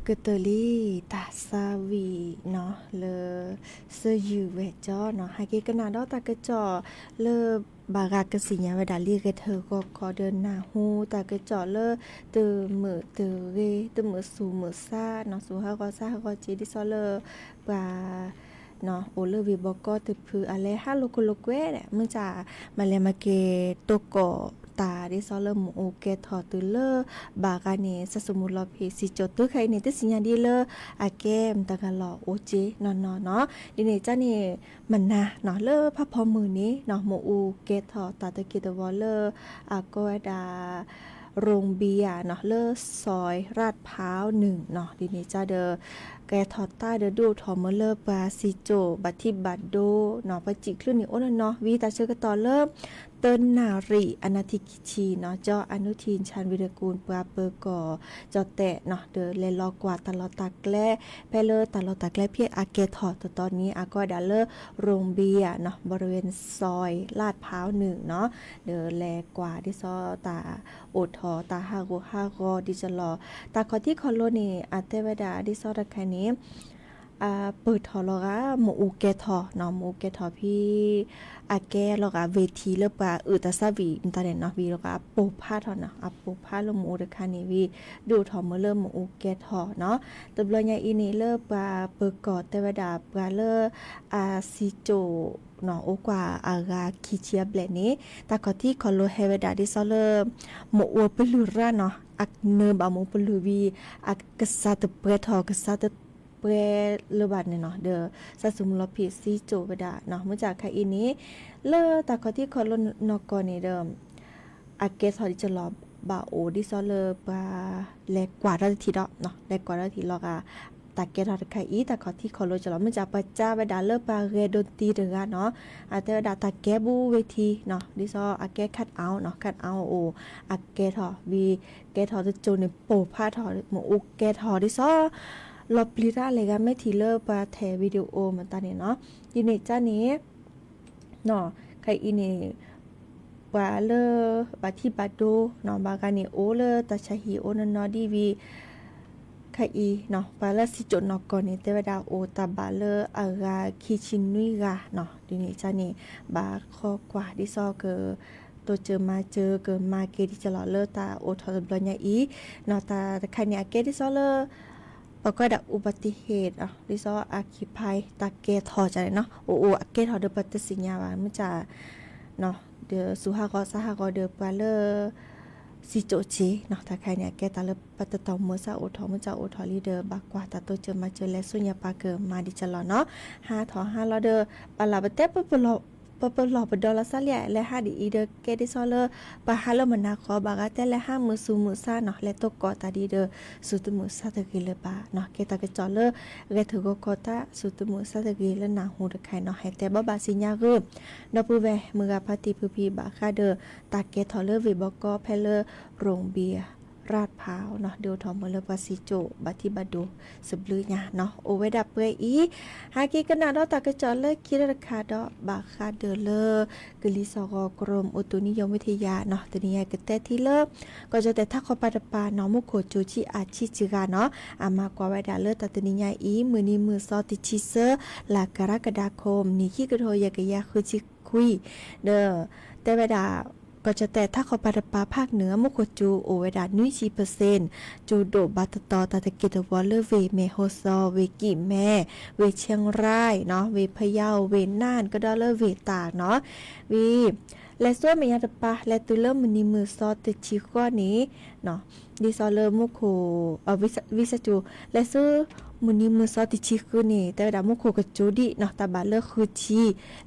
ကတၢၢ်လံတၢ်သးဝံၣ်နီၤ လၢ စၢၤယုၢ်ဝဲၢ်ကၠီနီၤ ဟဲက့ၤကနၣ်ဒီးတၢ်ကစီၣ်လၢ ဘၣ်ဂၤကသ့ၣ်ညါဝဲဒၣ်လံဂဲၤထၢၣ်ဂီၤခီဒီးနၢ်ဟူတၢ်ကစီၣ်လၢ တမုာ်တဂ့ၤ တမုာ်သူၣ်မုာ်သးနီၤ သူၣ်ဟးဂီၤသးဟးဂီၤက့ၤဒ်သိးလၢ ပှၤ အိၣ်လၢဝ့ၢ်ဘီကီတဖုအလဲၤဟးလိာ်ခိၣ်လိာ်ကွဲဒဲး မုၢ်ဆါ မၤလဲၤမၤက့ၤတိၢ်ကီၢ်တၢ်ဒ်သိးလၢမ့ၣ်အူကဲထီၣ်တုၤလၢ ဘၣ်ဂၤန့ၣ် စၢ်စမူလီၤဖံးစံၣ်ကၠိၣ်တုၤခဲအံၤန့ၣ် တသ့ၣ်ညါဒ်လၢ အကဲမတၤဂၤလီၤအိၣ်က့နီၢ်နီၢ်နီၤ ဒ်န့ၣ်ကန့ၣ် မနၤနီၤ လၢဖးဖီမုၢ်န့ၣ်နီၤ မ့ၣ်အူကဲထီၣ်တၢ်တက့ၢ်တဝီလၢ အကိးဝဲဒၣ် ရိၣ်ဘံယၤနီၤ လၢစီၤရၢ်ဖၢဝ်နုာ်နီၤ ဒ်န့ၣ်ကဒီး ကဲထီၣ်တၢ်ဒီးဒုးအိၣ်ထီၣ်မ့ၢ်လၢပှၤစံၣ်ကၠိၣ် ဘၣ်ထံဘၣ်ဒိနီၤ ပှၤစံၣ်ချုးန့ၣ်အိၣ်နီၢ်နီၢ် ဝံၤတၢ်ဆၢကတီၢ်လၢ တနၣ်ရံၣ်အနၣ်ရံၣ်ခံဆံနီၤ ကၠီအနုထံၣ် ဆၣ်ဝံၤရကူၣ် ပှၤပၢၤကီၢ်ကၠီၣ်တဲၣ်နီၤ ဒီးလဲၤလီၤကွၢ်တၢ်လီၢ်တၢ်ကျဲ ဖဲလၢတၢ်လီၢ်တၢ်ကျဲဖဲအကဲထီၣ်တတီၤန့ၣ် အကိးဝဲဒၣ်လၢ ရိၣ်ဘံယၤနီၤ ဘီရဝ့ၣ်စီၤရၢ်ဖၢဝ်နုာ်နီၤ ဒီးလဲၤကွၢ်ဒ်သိးတၢ်အိၣ်ထီၣ်တၢ်ဟးဂူာ်ဟးဂီၤဒ်ကလီၤ တၢ်ခီၣ်ထံခီၣ်လိၤန့ၣ် အတဲဝဲဒၣ်ဒ်သိးတခါန့ၣ် အပၢၢ်ထီၣ်လီၤဂာ် မ့ၣ်အူကဲထီၣ်နီၤ မ့ၣ်အူကဲထီၣ်ဖဲ အကဲလီၤဂာ်ဝ့ၢ်ထံလၢပှၤအုၣ်တၢ်သးဝံၣ်မတၤန့ၣ်နီၤ ဝံၤလီၤဂာ်အပိၢ်ဖးထီၣ်နီၤ အပိၢ်ဖးလၢမ့ၣ်အူတခါန့ၣ်ဝံၤ ဒုးအိၣ်ထီၣ်မ့ၢ်လၢမ့ၣ်အူကဲထီၣ်နီၤ တဘျီညါအံၤန့ၣ်လၢပှၤပၢၤကီၢ်တဲဝဲဒၣ်ပှၤလၢ အစံၣ်ကၠိၣ်နီၤ အိၣ်ကွၢ်အဂၤခံဆံအဘျဲၣ်န့ၣ် တၢ်ခီၣ်ထံခီၣ်လိၤဟဲဝဲဒၣ်ဒ်သိးလၢ မ့ၣ်အူပလုၢ်ရၢ်နီၤ အနၢဘၣ်မ့ၣ်အူပလုၢ်ဝံၤ အကစၢ်တပှဲၤထီၣ် ကစၢ်တပှဲၤလၢၤဘၣ်န့ၣ်နီၤ ဒီးစၢ်စမူလီၤဖံးစံၣ်ကၠိၣ်ဝဲဒၣ်နီၤ မုၢ်ဆါခါအံၤန့ၣ် လၢတၢ်ခီၣ်ထံခီၣ်လိၤနီၢ်ကီၢ်န့ၣ်ဒီး အကဲထီၣ်ဒ်ကလီၤဘၣ်အိၣ်ဒ်သိးလၢပှၤ လဲၤကွၢ်ဒီးတထံၣ်ဒီး လဲၤကွၢ်ဒီးတထံၣ်လီၤဂာ် တၢ်ကဲထီၣ်တခါအံၤ တၢ်ခီၣ်ထံခီၣ်လိၤကလီၤ မုၢ်ဆါပှၤကၢ်ဝဲဒၣ်လၢပှၤဂဲၤဒိတံတဂၤနီၤ အတဲဝဲဒၣ်တၢ်ကဲဘူးဝ့ၢ်ထံနီၤ ဒ်သိးအကဲ cut out နီၤ cut out အအိၣ် အကဲထီၣ်ဝံၤ ကဲထီၣ်တကၠိၣ်န့ၣ်ပိၢ်ဖးထီၣ် မ့ၣ်အူကဲထီၣ်ဒ်သိး လီၤပျံၤတၢ်လဲၤဂၤမဲာ်ထံၣ်လၢပှၤထဲး video မတၤန့ၣ်နီၤ ဒ်န့ၣ်ကန့ၣ် နီၤ ခဲအံၤန့ၣ် ပှၤလၢ ဘၣ်ထံဘၣ်ဒိနီၤ ဘၣ်ဂၤန့ၣ်အိၣ်လၢတၢ်ဆါဟံၣ်အိၣ်နီၢ်နီၢ်ဒ်ဝံၤ ခဲအံၤနီၤ ပှၤလၢစံၣ်ကၠိၣ်နီၢ်ကီၢ်န့ၣ် တဲဝဲဒၣ်အိၣ်တၢ်ဘၣ်လၢအဂၤခံဆံနွံဂၤနီၤ ဒ်န့ၣ်ကန့ၣ် ဘၣ်ဃီကွၢ်ဒ်သိးက တိစၢၤမၤစၢၤ ကမၤက့ၤဒ်ကလီၤလၢတၢ်အိၣ်ထီၣ်တဘျီညါအံၤ နီၤ တၢ်တခါန့ၣ် အကဲဒ်သိးလၢ ပှၤကိးဒၣ် อุบัติเหตุ နီၤ ဒ်သိး အခံဖဲ တၢ်ကဲထီၣ်န့ၣ်နီၤ အိၣ်အိၣ်အကဲထီၣ်ဒီးပှၤတသ့ၣ်ညါဘၣ် မုၢ်ဆါ ဒီးသူၣ်ဟးဂီၤသးဟးဂီၤဒီးပှၤလၢ စံၣ်ကၠိၣ်စ့နီၤ တၢ်ခါန့ၣ် အကဲတၢ်လၢပှၤတတီၢ်မုၢ်ဆါအိၣ်ထီၣ် မုၢ်ဆါအိၣ်ထီၣ်လံဒီး ဘၣ်ကွၢ်တၢ်တိစၢၤမၤစၢၤလဲၤဆူညါပှၤကမၤဒ်ကလီၤနီၤ ဟးထီၣ်ဟးလီၤဒီး ပလၢ်ပတဲ ပပလီၢ်ပဒီလီၤသးလံ လဲၤဟးဒ်အံၤဒီး ကဲဒ်သိးလၢ ပှၤဟးလၢမုၢ်နၤဃီ ဘၣ်ဂၤတဲလဲၤဟးမုာ်သူၣ်မုာ်သးနီၤ လဲၤတိၢ်ကီၢ်တၢ်ဒ်ဒီး သူၣ်တမုာ်သးတဂ့ၤလၢၤဘၣ်နီၤ ကဲတၢ်ကစီၣ်လၢ ဂဲၤထၢၣ်ဂီၤခီတၢ် သူၣ်တမုာ်သးတဂ့ၤလၢနၢ်ဟူတခါနီၤ ဟဲတဲဘၣ်ဘၣ်စံၣ်ညါဂ့ၤ ဒီပုၢ်ဝဲၢ်မုၢ်ဂၤဖါတံၢ်ဖုဖံဘၣ်ဃးဒီး တၢ်ကဲထီၣ်လၢဝ့ၢ်ဘီကီဖဲလၢ ရိၣ်ဘံယၤ ရၢ်ဖၢဝ်နီၤ ဒုးအိၣ်ထီၣ်မ့ၢ်လၢပှၤစံၣ်ကၠိၣ် ဘၣ်ထံဘၣ်ဒိ စဘျုးညါနီၤ အိၣ်ဝဲဒၣ်ပှဲၤအံၤ ဟဲက့ၤကနၣ်ဒီးတၢ်ကစီၣ်လၢခံတခါဒီး ဘၣ်ဃးဒီးလၢ ကလံၤစီၤဂီၤ กรมอุตุนิยมวิทยาနီၤ တနံၤအံၤကတဲထံလၢ ကီၢ်ကၠီၣ်တဲၣ်ထးခီပၤတပၤနီၤ မူခိၣ်စူၤဆံးအါဆံးစှၤနီၤ အမၤကွၢ်ဝဲဒၣ်လၢတၢ်တနံၤညါအံၤ မုၢ်နံၤမုၢ်သီတဆံသၢ လါကရကဒါ ခိၣ်နံၣ်ခံကထိယဲၢ်ကယၤဃုဆံခွံ ဒီး တဲဝဲဒၣ် ကီၢ်ကၠီၣ်တဲၣ်ထးခီပၤတပၤဖးကနၢၤ မူခိၣ်စူၤအိၣ်ဝဲဒၣ်နွံဆံ percent စူၤဒိၣ်ဘၣ်တတီၤတၢ်တက့ၢ်တဝီၤလၢဝ့ၢ်မဲၢ်ဟီၣ်စီၤ ဝ့ၢ်ကံၢ်မဲ ဝ့ၢ်ခၠ့ၣ်ရၢၣ်နီၤ ဝ့ၢ်ဖယီၣ် ဝ့ၢ်နၢၼ်ၣ် ကဒီးလၢဝ့ၢ်တၢ်နီၤ ဝံၤ လဲၤဆူမဲာ်ညါတပၤ လဲၤတုၤလၢမုၢ်နံၤမုၢ်သီတဆံဃီန့ၣ် ဒ်သိးလၢမူခိၣ် ဝံစၢ်ကၠိ လဲၤဆူ မုၢ်နံၤမုၢ်သီတဆံဃုန့ၣ် တဲဝဲဒၣ်မူခိၣ်ကစူၤဒံးနီၤ တၢ်ဘၣ်လၢဃုဆံ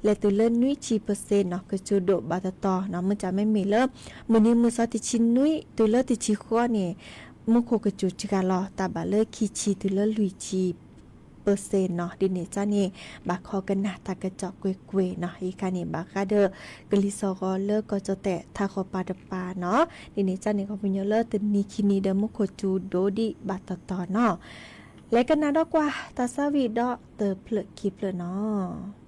လဲၤတုၤလၢနွံဆံ percentနီၤ ကစူၤဒိၣ်ဘၣ်တတီၤနီၤ မုၢ်ဆါမ့မ့ၢ်လၢ မုၢ်နံၤမုၢ်သီတဆံနွံ တုၤလၢတဆံဃီန့ၣ် မူခိၣ်ကစူၤစှၤလီၤ တၢ်ဘၣ်လၢခံဆံတုၤလၢလွံၢ်ဆံ percentနီၤ ဒ်န့ၣ်ကန့ၣ် ဘၣ်ခီကနၣ်တၢ်ကစီၣ်ကွ့ၢ်ကွ့ၢ်နီၤ အံၤခါန့ၣ် ဘၣ်ဃးဒီး ကလံၤစီၤဂီၤလၢကီၢ်ကၠီၣ်တဲၣ်ထးခီပၤတပၤနီၤ ဒ်န့ၣ်ကန့ၣ် ခီပညီလၢတနံၤခံနံၤဒီးမူခိၣ်စူၤဒိၣ်ဒံးဘၣ်တတီၤနီၤ လဲၤကနၣ်ဒီးကွၢ်တၢ်သးဝံၣ်ဒီးတဖျၢၣ်ခံဖျၢၣ်နီၤ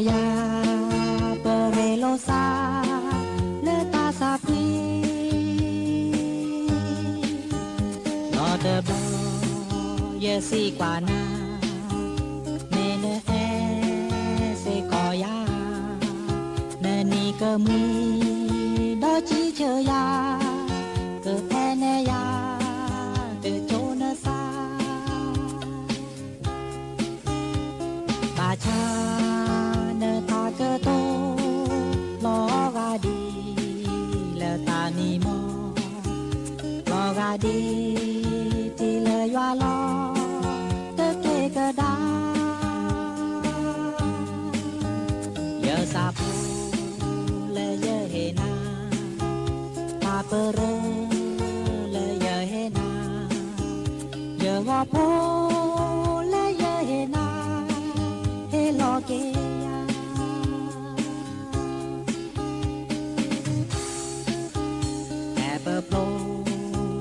ယၤ ပရ့လိာ်သး လၢတၢ်သးဖှံ နီတဘျီ ယစံးကွၢ်နၤ မ့ၢ်နအဲၣ်စ့ၢ်ကီးယၤ နနံၤကမှံ ဒီးစံးဆၢယၤ ကဖဲန့ၣ်ယၤ တကၠိနသး ဘၣ်ဆၣ် နတၢ်ကတိၤ လီၤဂာ်ဒ် လၢတၢ်မံမီၢ် လီၤဂာ်ဒ် ထံလၢယွၤလီၤ တက့ၢ်ကဒါ ယသးပူၤ လၢယဟ့ၣ်နၤ တၢ်ပရၢ လၢယဟ့ၣ်နၤ ယဂီၤဖိ လၢယဟ့ၣ်နၤ ဟ့ၣ်လီၤက့ၤယၤ ဟဲပဖျိ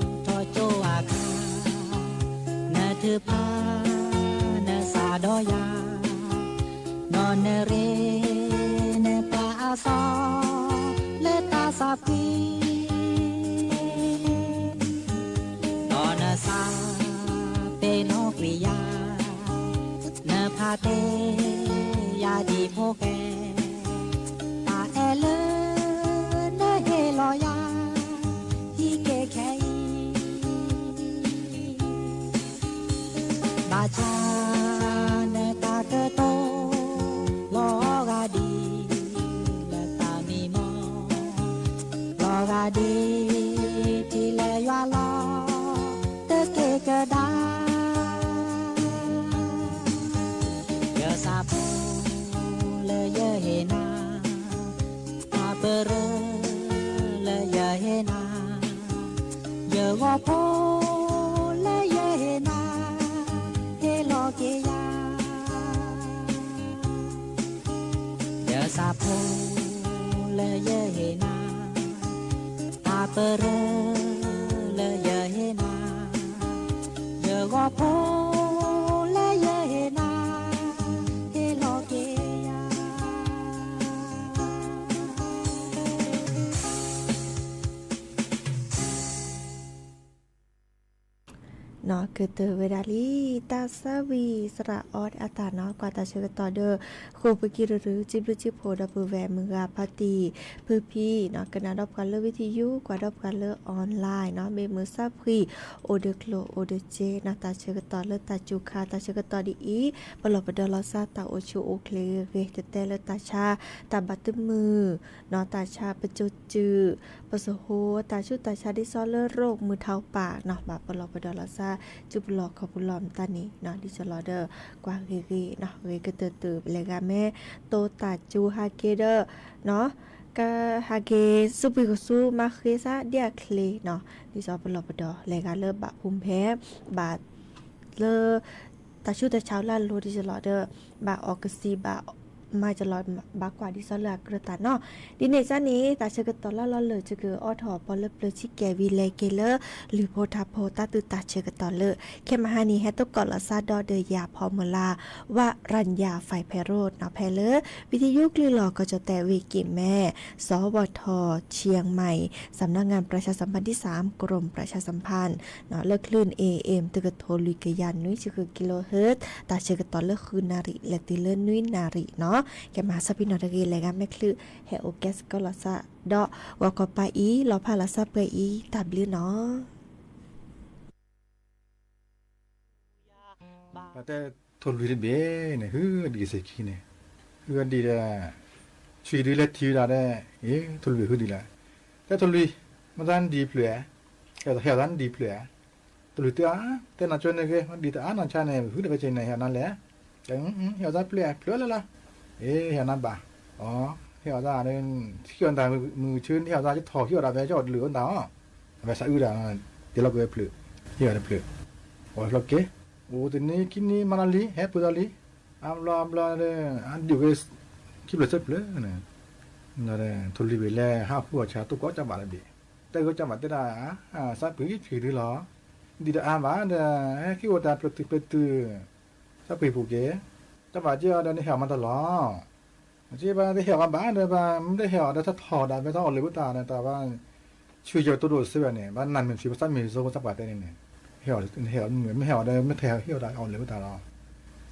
ထီၣ်ကၠိအခါ နထုးဖး နသးဒီးယၤ ဒီးနရ့ နပှၤအသီ လၢတၢ်သးဖှံ ဒီးနသးပ့ၤနီၣ်ကွံာ်ယၤ နဖးတ့ ယၤဒ်ဖိၣ်ဃဲ တၢ်အဲၣ်လၢ နဟ့ၣ်လီၤယၤ ဟံးက့ၤခဲအံၤ ဘၣ်ဆၣ် နတၢ်ကတိၤ လီၤဂာ်ဒ် လၢတၢ်မံမီၢ် လီၤဂာ်ဒ် ထံလၢယွၤလီၤ တက့ၢ်ကဒါ ယသးပူၤ လၢယဟ့ၣ်နၤ တၢ်ပရၢ လၢယဟ့ၣ်နၤ ယဂီၤဖိ လၢယဟ့ၣ်နၤ ဟ့ၣ်လီၤက့ၤယၤ ယသးပူၤ လၢယဟ့ၣ်နၤ တၢ်ပရၢ လၢယဟ့ၣ်နၤ ယဂီၤဖိ လၢယဟ့ၣ်နၤ ဟ့ၣ်လီၤက့ၤယၤ နီၢ်ကတၢၢ်ဝဲဒၣ်လံ တၢ်သၢဝံၤ သရၣ်အီအတၢ်နီၢ် ကွၢ်တၢ်ဆၢကတီၢ်ဒီး ဃိာ်ဖုကံၢ်ရူၢ်ရူၢ် စံဘျုးစံဖှိၣ်ဒီပုၢ်ဝဲၢ်မုၢ်ဂၤဖါတံၢ် ဖုဖံနီၢ် ကနၣ်ဒီးပှၤလၢဝံသယုၢ် ကွၢ်ဒီးပှၤလၢ online နီၢ် မ့ၢ်မုာ်သးဖှံ အိၣ်ဒီးကျိၣ်အိၣ်ဒီးစ့နီၢ် တၢ်ဆၢကတီၢ်လၢတၢ်စူၤခါ တၢ်ဆၢကတီၢ်ဒ်အံၤ ပလီၢ်ပဒီလီၤသး တၢ်အိၣ်ဆူၣ်အိၣ်ချ့ဂ့ၤဂ့ၤ တတဲလၢတၢ်ဆါ တၢ်ဘၣ်တမုာ် နီၢ် တၢ်ဆါပစိၤစုၣ် ပစဟိ တၢ်ဆူးတၢ်ဆါဒ်သိးလၢရိၣ်မုၢ်ထီၣ်ပာ်နီၢ် ဘၣ်ပလီၢ်ပဒီလီၤသး ဆူပလီၢ်ခီၣ်ပူၤလီၢ်မတၤန့ၣ်နီၢ် ဒ်သိးလီၤဒီး ကွၢ်ဂ့ၤဂ့ၤနီၢ် ဂ့ၤကတၢၢ်တုၤ ပလဲၤဂၤမ့ၢ် တိတၢ်စူၤဟးက့ၤဒီး နီၢ် ကဟးက့ၤ စူးပှ့ၤကဆူမၤဃ့သးဒ်အချ့နီၢ် ဒ်သိးပလီၢ်ပဒီ လဲၤဂၤလၢဘၣ်ဖူးဖဲ ဘၣ် လၢ တၢ်ဆူးတၢ်ဆါလၢအလိၤဒ်သိးလီၤဒီး ဘၣ်အီၣ်ကသံၣ်ဘၣ် မၤကလီၤ ဘၣ်ကွၢ်ဒ်သိးလၢအကြၢးတၢ်နီၢ် ဒ်န့ၣ်အသိးန့ၣ် တၢ်ဆၢကတီၢ်လၢလီၤလၢာ် ယကအိးထီၣ်ပီၢ်လၢပျၢၤဆံကဲးဝံၤ လဲၤက့ၤလၢ လုၢ်ဖိထါဖိတၢ်သုးတၢ်ဆၢကတီၢ်လၢ ခဲမဟါန့ၣ် ဟဲသကိးလီၤသးဒီးဒီးယၤဖီမုၢ်လၢ် ဝရၣ်ယၤ ဖဲးဖဲးရိၣ်နီၢ် ဖဲလၢ ဝံသယုၢ်ကလုၢ်လီၤကီၢ်ကၠီၣ်တဲာ်ဝ့ၢ်ကံၢ်မဲ စီၤဝီၤထီၣ် เชียงใหม่ สำนักงานประชาสัมพันธ์ที่สาม กรมประชาสัมพันธ์ နီၢ် လၢကျိၣ် เอเอ็ม တကထိလွံၢ်ကယၤနွံဆံဃု กิโลเฮิรตซ์ တၢ်ဆၢကတီၢ်လၢဃုနၣ်ရံၣ် လဲၤတုၤလၢနွံနၣ်ရံၣ်နီၢ် ကဲမၤဆၢဖံနီၢ်တဂ့ၤ လဲၤဂၤမ့ၢ်ချုး ဟဲအိၣ်ကဲသကိးလီၤသး ဒီးဂီၤကီၢ်ပၤအံၤ လီၤဖးလီၤသးပှဲၤအံၤ တၢ်ဘျုးနီၢ် ပတဲထိၣ်လွံၢ်တဘ့ၣ်န့ၣ် ဟုအဒံးစ့ၢ်ခံန့ၣ် ဟုအဒံးဒီး ဆံးဒုးလဲၤထံၣ်ဝဲဒၣ်ဒီး အ့ ထိၣ်လွံၢ်ဟုဒံးလဲၣ် တဲထိၣ်လွံၢ် မ့ၢ်သးနဒံးဖျၢၣ်ဧါ ဟဲသးနဒံးဖျၢၣ်ဧါ ထိၣ်လွံၢ်တဲအါ တဲနၤကၠိန့ၣ်ဂ့ၤ ဒံးတအါနၤဆါန့ၣ် ဟုဒီးဖဲက့ၤန့ၣ် ဟဲနၤလဲၣ် ဟဲသးဖျၢၣ် ဖျၢၣ်လၢလီၤ အ့ ဟဲနၤဘၣ် အီ ဟဲအီၣ်သး ဟံးအီၣ်တၢ်မုၢ်ဆ့ ဟဲအီၣ်သး ယထီၣ်ဟံးအီၣ်တၢ်ဖဲကၠီၣ်တလုာ်အိၣ်တၢ်အီ အဝဲသးအုးဒၣ် တ့လီၤကွံာ်ဝဲဖျၢၣ် ဟံးအီၣ်တဖျၢၣ် အီၣ်လီၤက့ၤ အိၣ်တနံၤခံနံၤမၤလီၤလံ ဟဲပှ့ၤလီၤလံ အါဘျီအါဘျီဒီး အဒံးဝဲ ခံဖျၢၣ်သၢဖျၢၣ်န့ၣ် ထိၣ်လွံၢ်ဘ့ၣ်လဲၤဟးဟူအီၣ်ဆၣ် တိၢ်ကီးကၢ်ဘၣ်တဘ့ၣ် တဲဂီၢ်ကၢ်ဘၣ်တဲဒၣ် သးပှ့ၤဖံးဒုလီၤ ဒံးတအါဘၣ်ဒီး ဟဲက့ၤအိၣ်တၢ်ဖျၢၣ်တုၤဖျၢၣ်တုၤ သးပှ့ၤပူၤက့ၤ ကၢ်ဘၣ်က့ၤအီၤဒီး နဟဲအီၣ်မၤတၢ်လီၤ ကဘၣ်တဟ့ၣ်အီၤဘၣ်ဒီး ဘၣ်မ့ၢ်တဟ့ၣ်အီၤဒီး တၢ်ထီၣ်ဒၣ်ဝဲ တၢ်အီၣ်လၢၤပတၢ်ဒီး တၢ်ဘၣ် ဆူယဲၢ်တိၢ်ဒိၣ်စ့ဝဲန့ၣ် ဘၣ်နၢ်မ့ၢ်ဆူး ဘၣ်သးမ့ၢ်စိ ဘၣ်သးပှၤတဲန့ၣ်န့ၣ်, ဟ့ၣ်အီၤ မ့ၢ်ဟ့ၣ်အီၤဒီး မ့ၢ်တဟ့ၣ်အီၤဒီး အီၣ်လၢၤပတၢ်ဒီး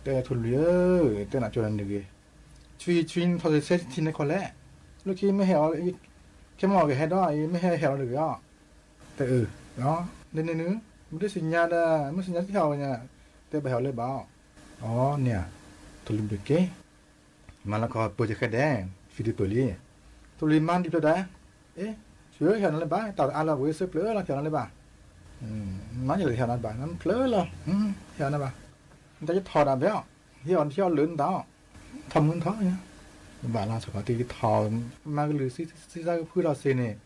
တဲထိၣ်လွံၢ်ဧၢ, တဲနၤကၠီနဂ့ၤ, ဆူ ဆူထီၣ်စ့ဆဲထံန့ၣ်ခီလဲၣ်, လၢခံမ့ၢ်ဟ့ၣ်အီၤ ခဲမီၢ်ကဟဲဒီး မ့ၢ်ဟဲဟ့ၣ်အီၤလၢၤဂ့ၤအီၤ, တဲအၢ, န့ၣ်န့ၣ် မ့ၢ်တသ့ၣ်ညါဒီး မ့ၢ်သ့ၣ်ညါတဟ့ၣ်အီၤဝဲညါ, တဲဘၣ်ဟ့ၣ်အီၤလၢၤဘၣ်အီၤ, အီၤန့ၣ်, ထိၣ်လွံၢ်ဘ့ၣ်က့ၤ မၤလီၤခီပၢၤကဃဲဒဲး, ဖံးဒံးပၢၢ်လံ, ထိၣ်လွံၢ်မါဒံးဖျၢၣ်ဒၣ်, အ့, ဆူဟ့ၣ်အီၤနၤလၢၤဘၣ်, တၢ်အါလီၤဝဲစ့ဖျၢၣ်လီၤ ဟ့ၣ်အီၤနၤလၢၤဘၣ်, မၤယလဲၤဟ့ၣ်အီၤနၤလၢၤဘၣ် နဖျၢၣ်လီၤ, ဟ့ၣ်အီၤနၤဘၣ်, နတၢ်ယထီၣ်ဒၣ်ဘဲအီၤ, ဟ့ၣ်အီၤဟ့ၣ်အီၤလၢၤနတၢ်အီၤ, ထီၣ်မုၢ်ထီၣ်, ဘၣ်လီၤ စခီတံၢ်ထီၣ်, မၤကလုၢ်စံစါကဖုထီၣ်စ့န့ၣ်,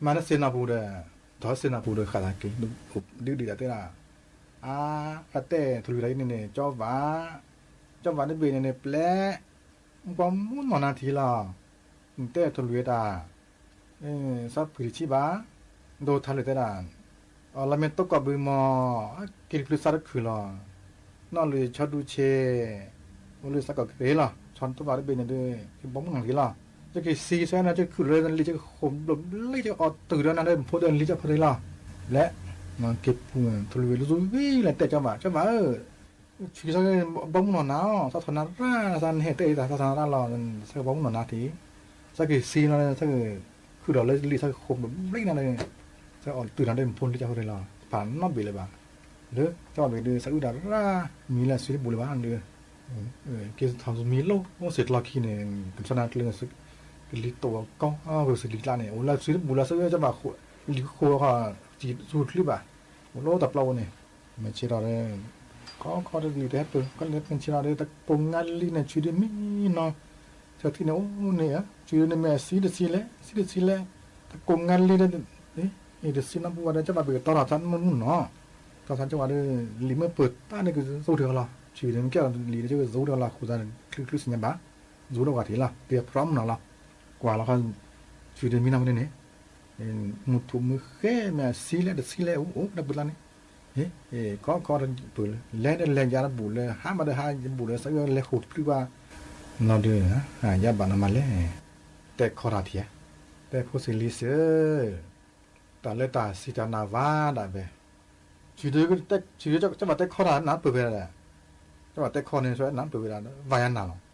မၤတစ့နီၢ်ပူၤဒီး, ထီၣ်စ့နီၢ်ပူၤဒီးဃၣ်သးက့ၤ, ဒုးဒုးဒၣ်တဲဒၣ် အါ, တၢ်တဲထိၣ်လွံၢ်တၢ်အံၤန့ၣ်န့ၣ် ကၠီဘၣ်, ကၠီဘၣ်တဘ့ၣ်န့ၣ်န့ၣ် ပျဲ, ပှၤမူနီၢ်နါထံလီၤ, နတဲထိၣ်လွံၢ်တၢ်, စီၤပှံၤတဆံဘၣ်, ဒိထါလၢတဲဒၣ်, အီလီၤမ့ၢ်တိၢ်ကီၢ်ဘုမီၢ်, က့ၤတဖျုးစးတခုၣ်လီၤ, နီၢ်လွံၢ်ဆီဒူဆ့, အိၣ်လၢစးကီၢ်ကရ့လီၤ, ဆီတဘၣ်တဘ့ၣ်န့ၣ်ဒီး, ကဘီမုၢ်နီၢ်ထံလီၤ, က့ၤစံဆဲန့ၣ် ကခုၣ်လၢလံာ်ကခုၣ်ဘျိဘျ့ ကအီၣ်တုၤဒီးနၤလၢဖိဒီးလံာ်ကဖိလီၤ, လဲၣ်, က့ၤပူၤထိၣ်လွံၢ်ဝံၤလၢသူဝံၤလၢတဲကၠီဘၣ် ကၠီဘၣ်ဧၢ, ဆံးဘီမုၢ်နီၢ်နါအီၤ သးထီၣ်နၤရၣ် သးနဟဲတဲအံၤသးထီၣ်နၤရၣ်လီၤ, သးကဘီမုၢ်နီၢ်နါထံ, သးက့ၤစံနီၤ သးကခုၣ်ဒီးလၢလံာ်သးကခိၣ်ဘျိဘျ့နၤ, သးအီၣ်တုၤနၤလၢဖိလံာ်ကဖိလီၤ, တဖးနီတဘ့ၣ်လၢၤဘၣ်, လၢကၠီဘၣ်ဘ့ၣ်ဒီး သးအုၣ်တၢ်ရၣ်, မံလၢအစုတဘူးလၢၤဘၣ်ဒီး, က့ၤထီၣ်မံလိၣ်အိၣ်စ့ၢ်ကီးလီၢ်ခံန့ၣ်, ကဆီနၤကျၢၤ, ကလံၤတိာ်ကီ ကစံးလံာ်ကျါန့ၣ် အိၣ်လၢအစုတဘူးလၢၤ သးအုၣ်ကၠီဘၣ်, လံာ်ကခိၣ်ဃီ, စံးဆူချုဘၣ်, အိၣ်လၢတၢ်ပျီပူၤန့ၣ်, မ့ၢ်ဆ့ထီၣ်ဒီး ခီခီတလံာ်တဟဲပၢၢ် ခီလံာ်မ့ၢ်ဆ့ထီၣ်ဒီး တကိးငါလံန့ၣ် ဆံးဒုးမံနီၤ, ဆၢထံၣ်န့ၣ်အိၣ်န့ၣ်ဧါ, ဆံးဒုးန့ၣ်မ့ၢ်အစံတဆံလဲၣ် စံတဆံလဲၣ်, တကိးငါလံဒီး, တဆံနီတပူၤဝဲဒီး ကၠီဘၣ်ဘ့ၣ်ကတီၤထီၣ်သးမုၢ်နီၤ, တီၤသးကၠီဘၣ်ဒီး လံာ်မ့ၢ်ပၢၢ်တၢ်န့ၣ်ကသိတဂၤလီၤ, ဆံးဒုးမ့ၢ်ကဲလံာ်ဒီးကသိတဂၤလီၤ ဃိသးချုချုဆ့ညါဘၣ်, သိတဂၤထံးလီၤ ကဲ problem နီၤလီၤ, ကွၢ်လီၤခီ, ဆံးဒုးမံနီၤန့ၣ်န့ၣ် မုၢ်ထူၣ်မုၢ်ဃဲမ့ၢ်အစံလဲၣ်တဆံလဲၣ် အိၣ်အိၣ်တၢ်ပူၤလၢ်န့ၣ်, ခီခီတပၢၢ်လၢ လဲၤဒီးလဲၤယၤတဘူးလၢ ဟးမးဒီးဟးယဘူးလၢ သးအုၣ်လဲၤဃိာ်တပျုၢ်ဘၣ်, လီၤဒီး, ယဘၣ်နီၢ်မးလဲၣ်, တဲခီတၢ်ထံဧါ, တဲဖိစံးလံစ့ၢ်, တၢ်လၢတၢ်စံးတၢ်နာ်ဝါဒၣ်ဝဲ, ဆံးဒုး, ဆံးဒုးကၠီဘၣ်တဲခီတၢ်နၢ်ပၢၢ်ဝဲဒၣ်, ကၠီဘၣ်တဲခီန့ၣ် နၢ်ပၢၢ်ဝဲဒၣ် ဝါယၤနာ်လီၤ,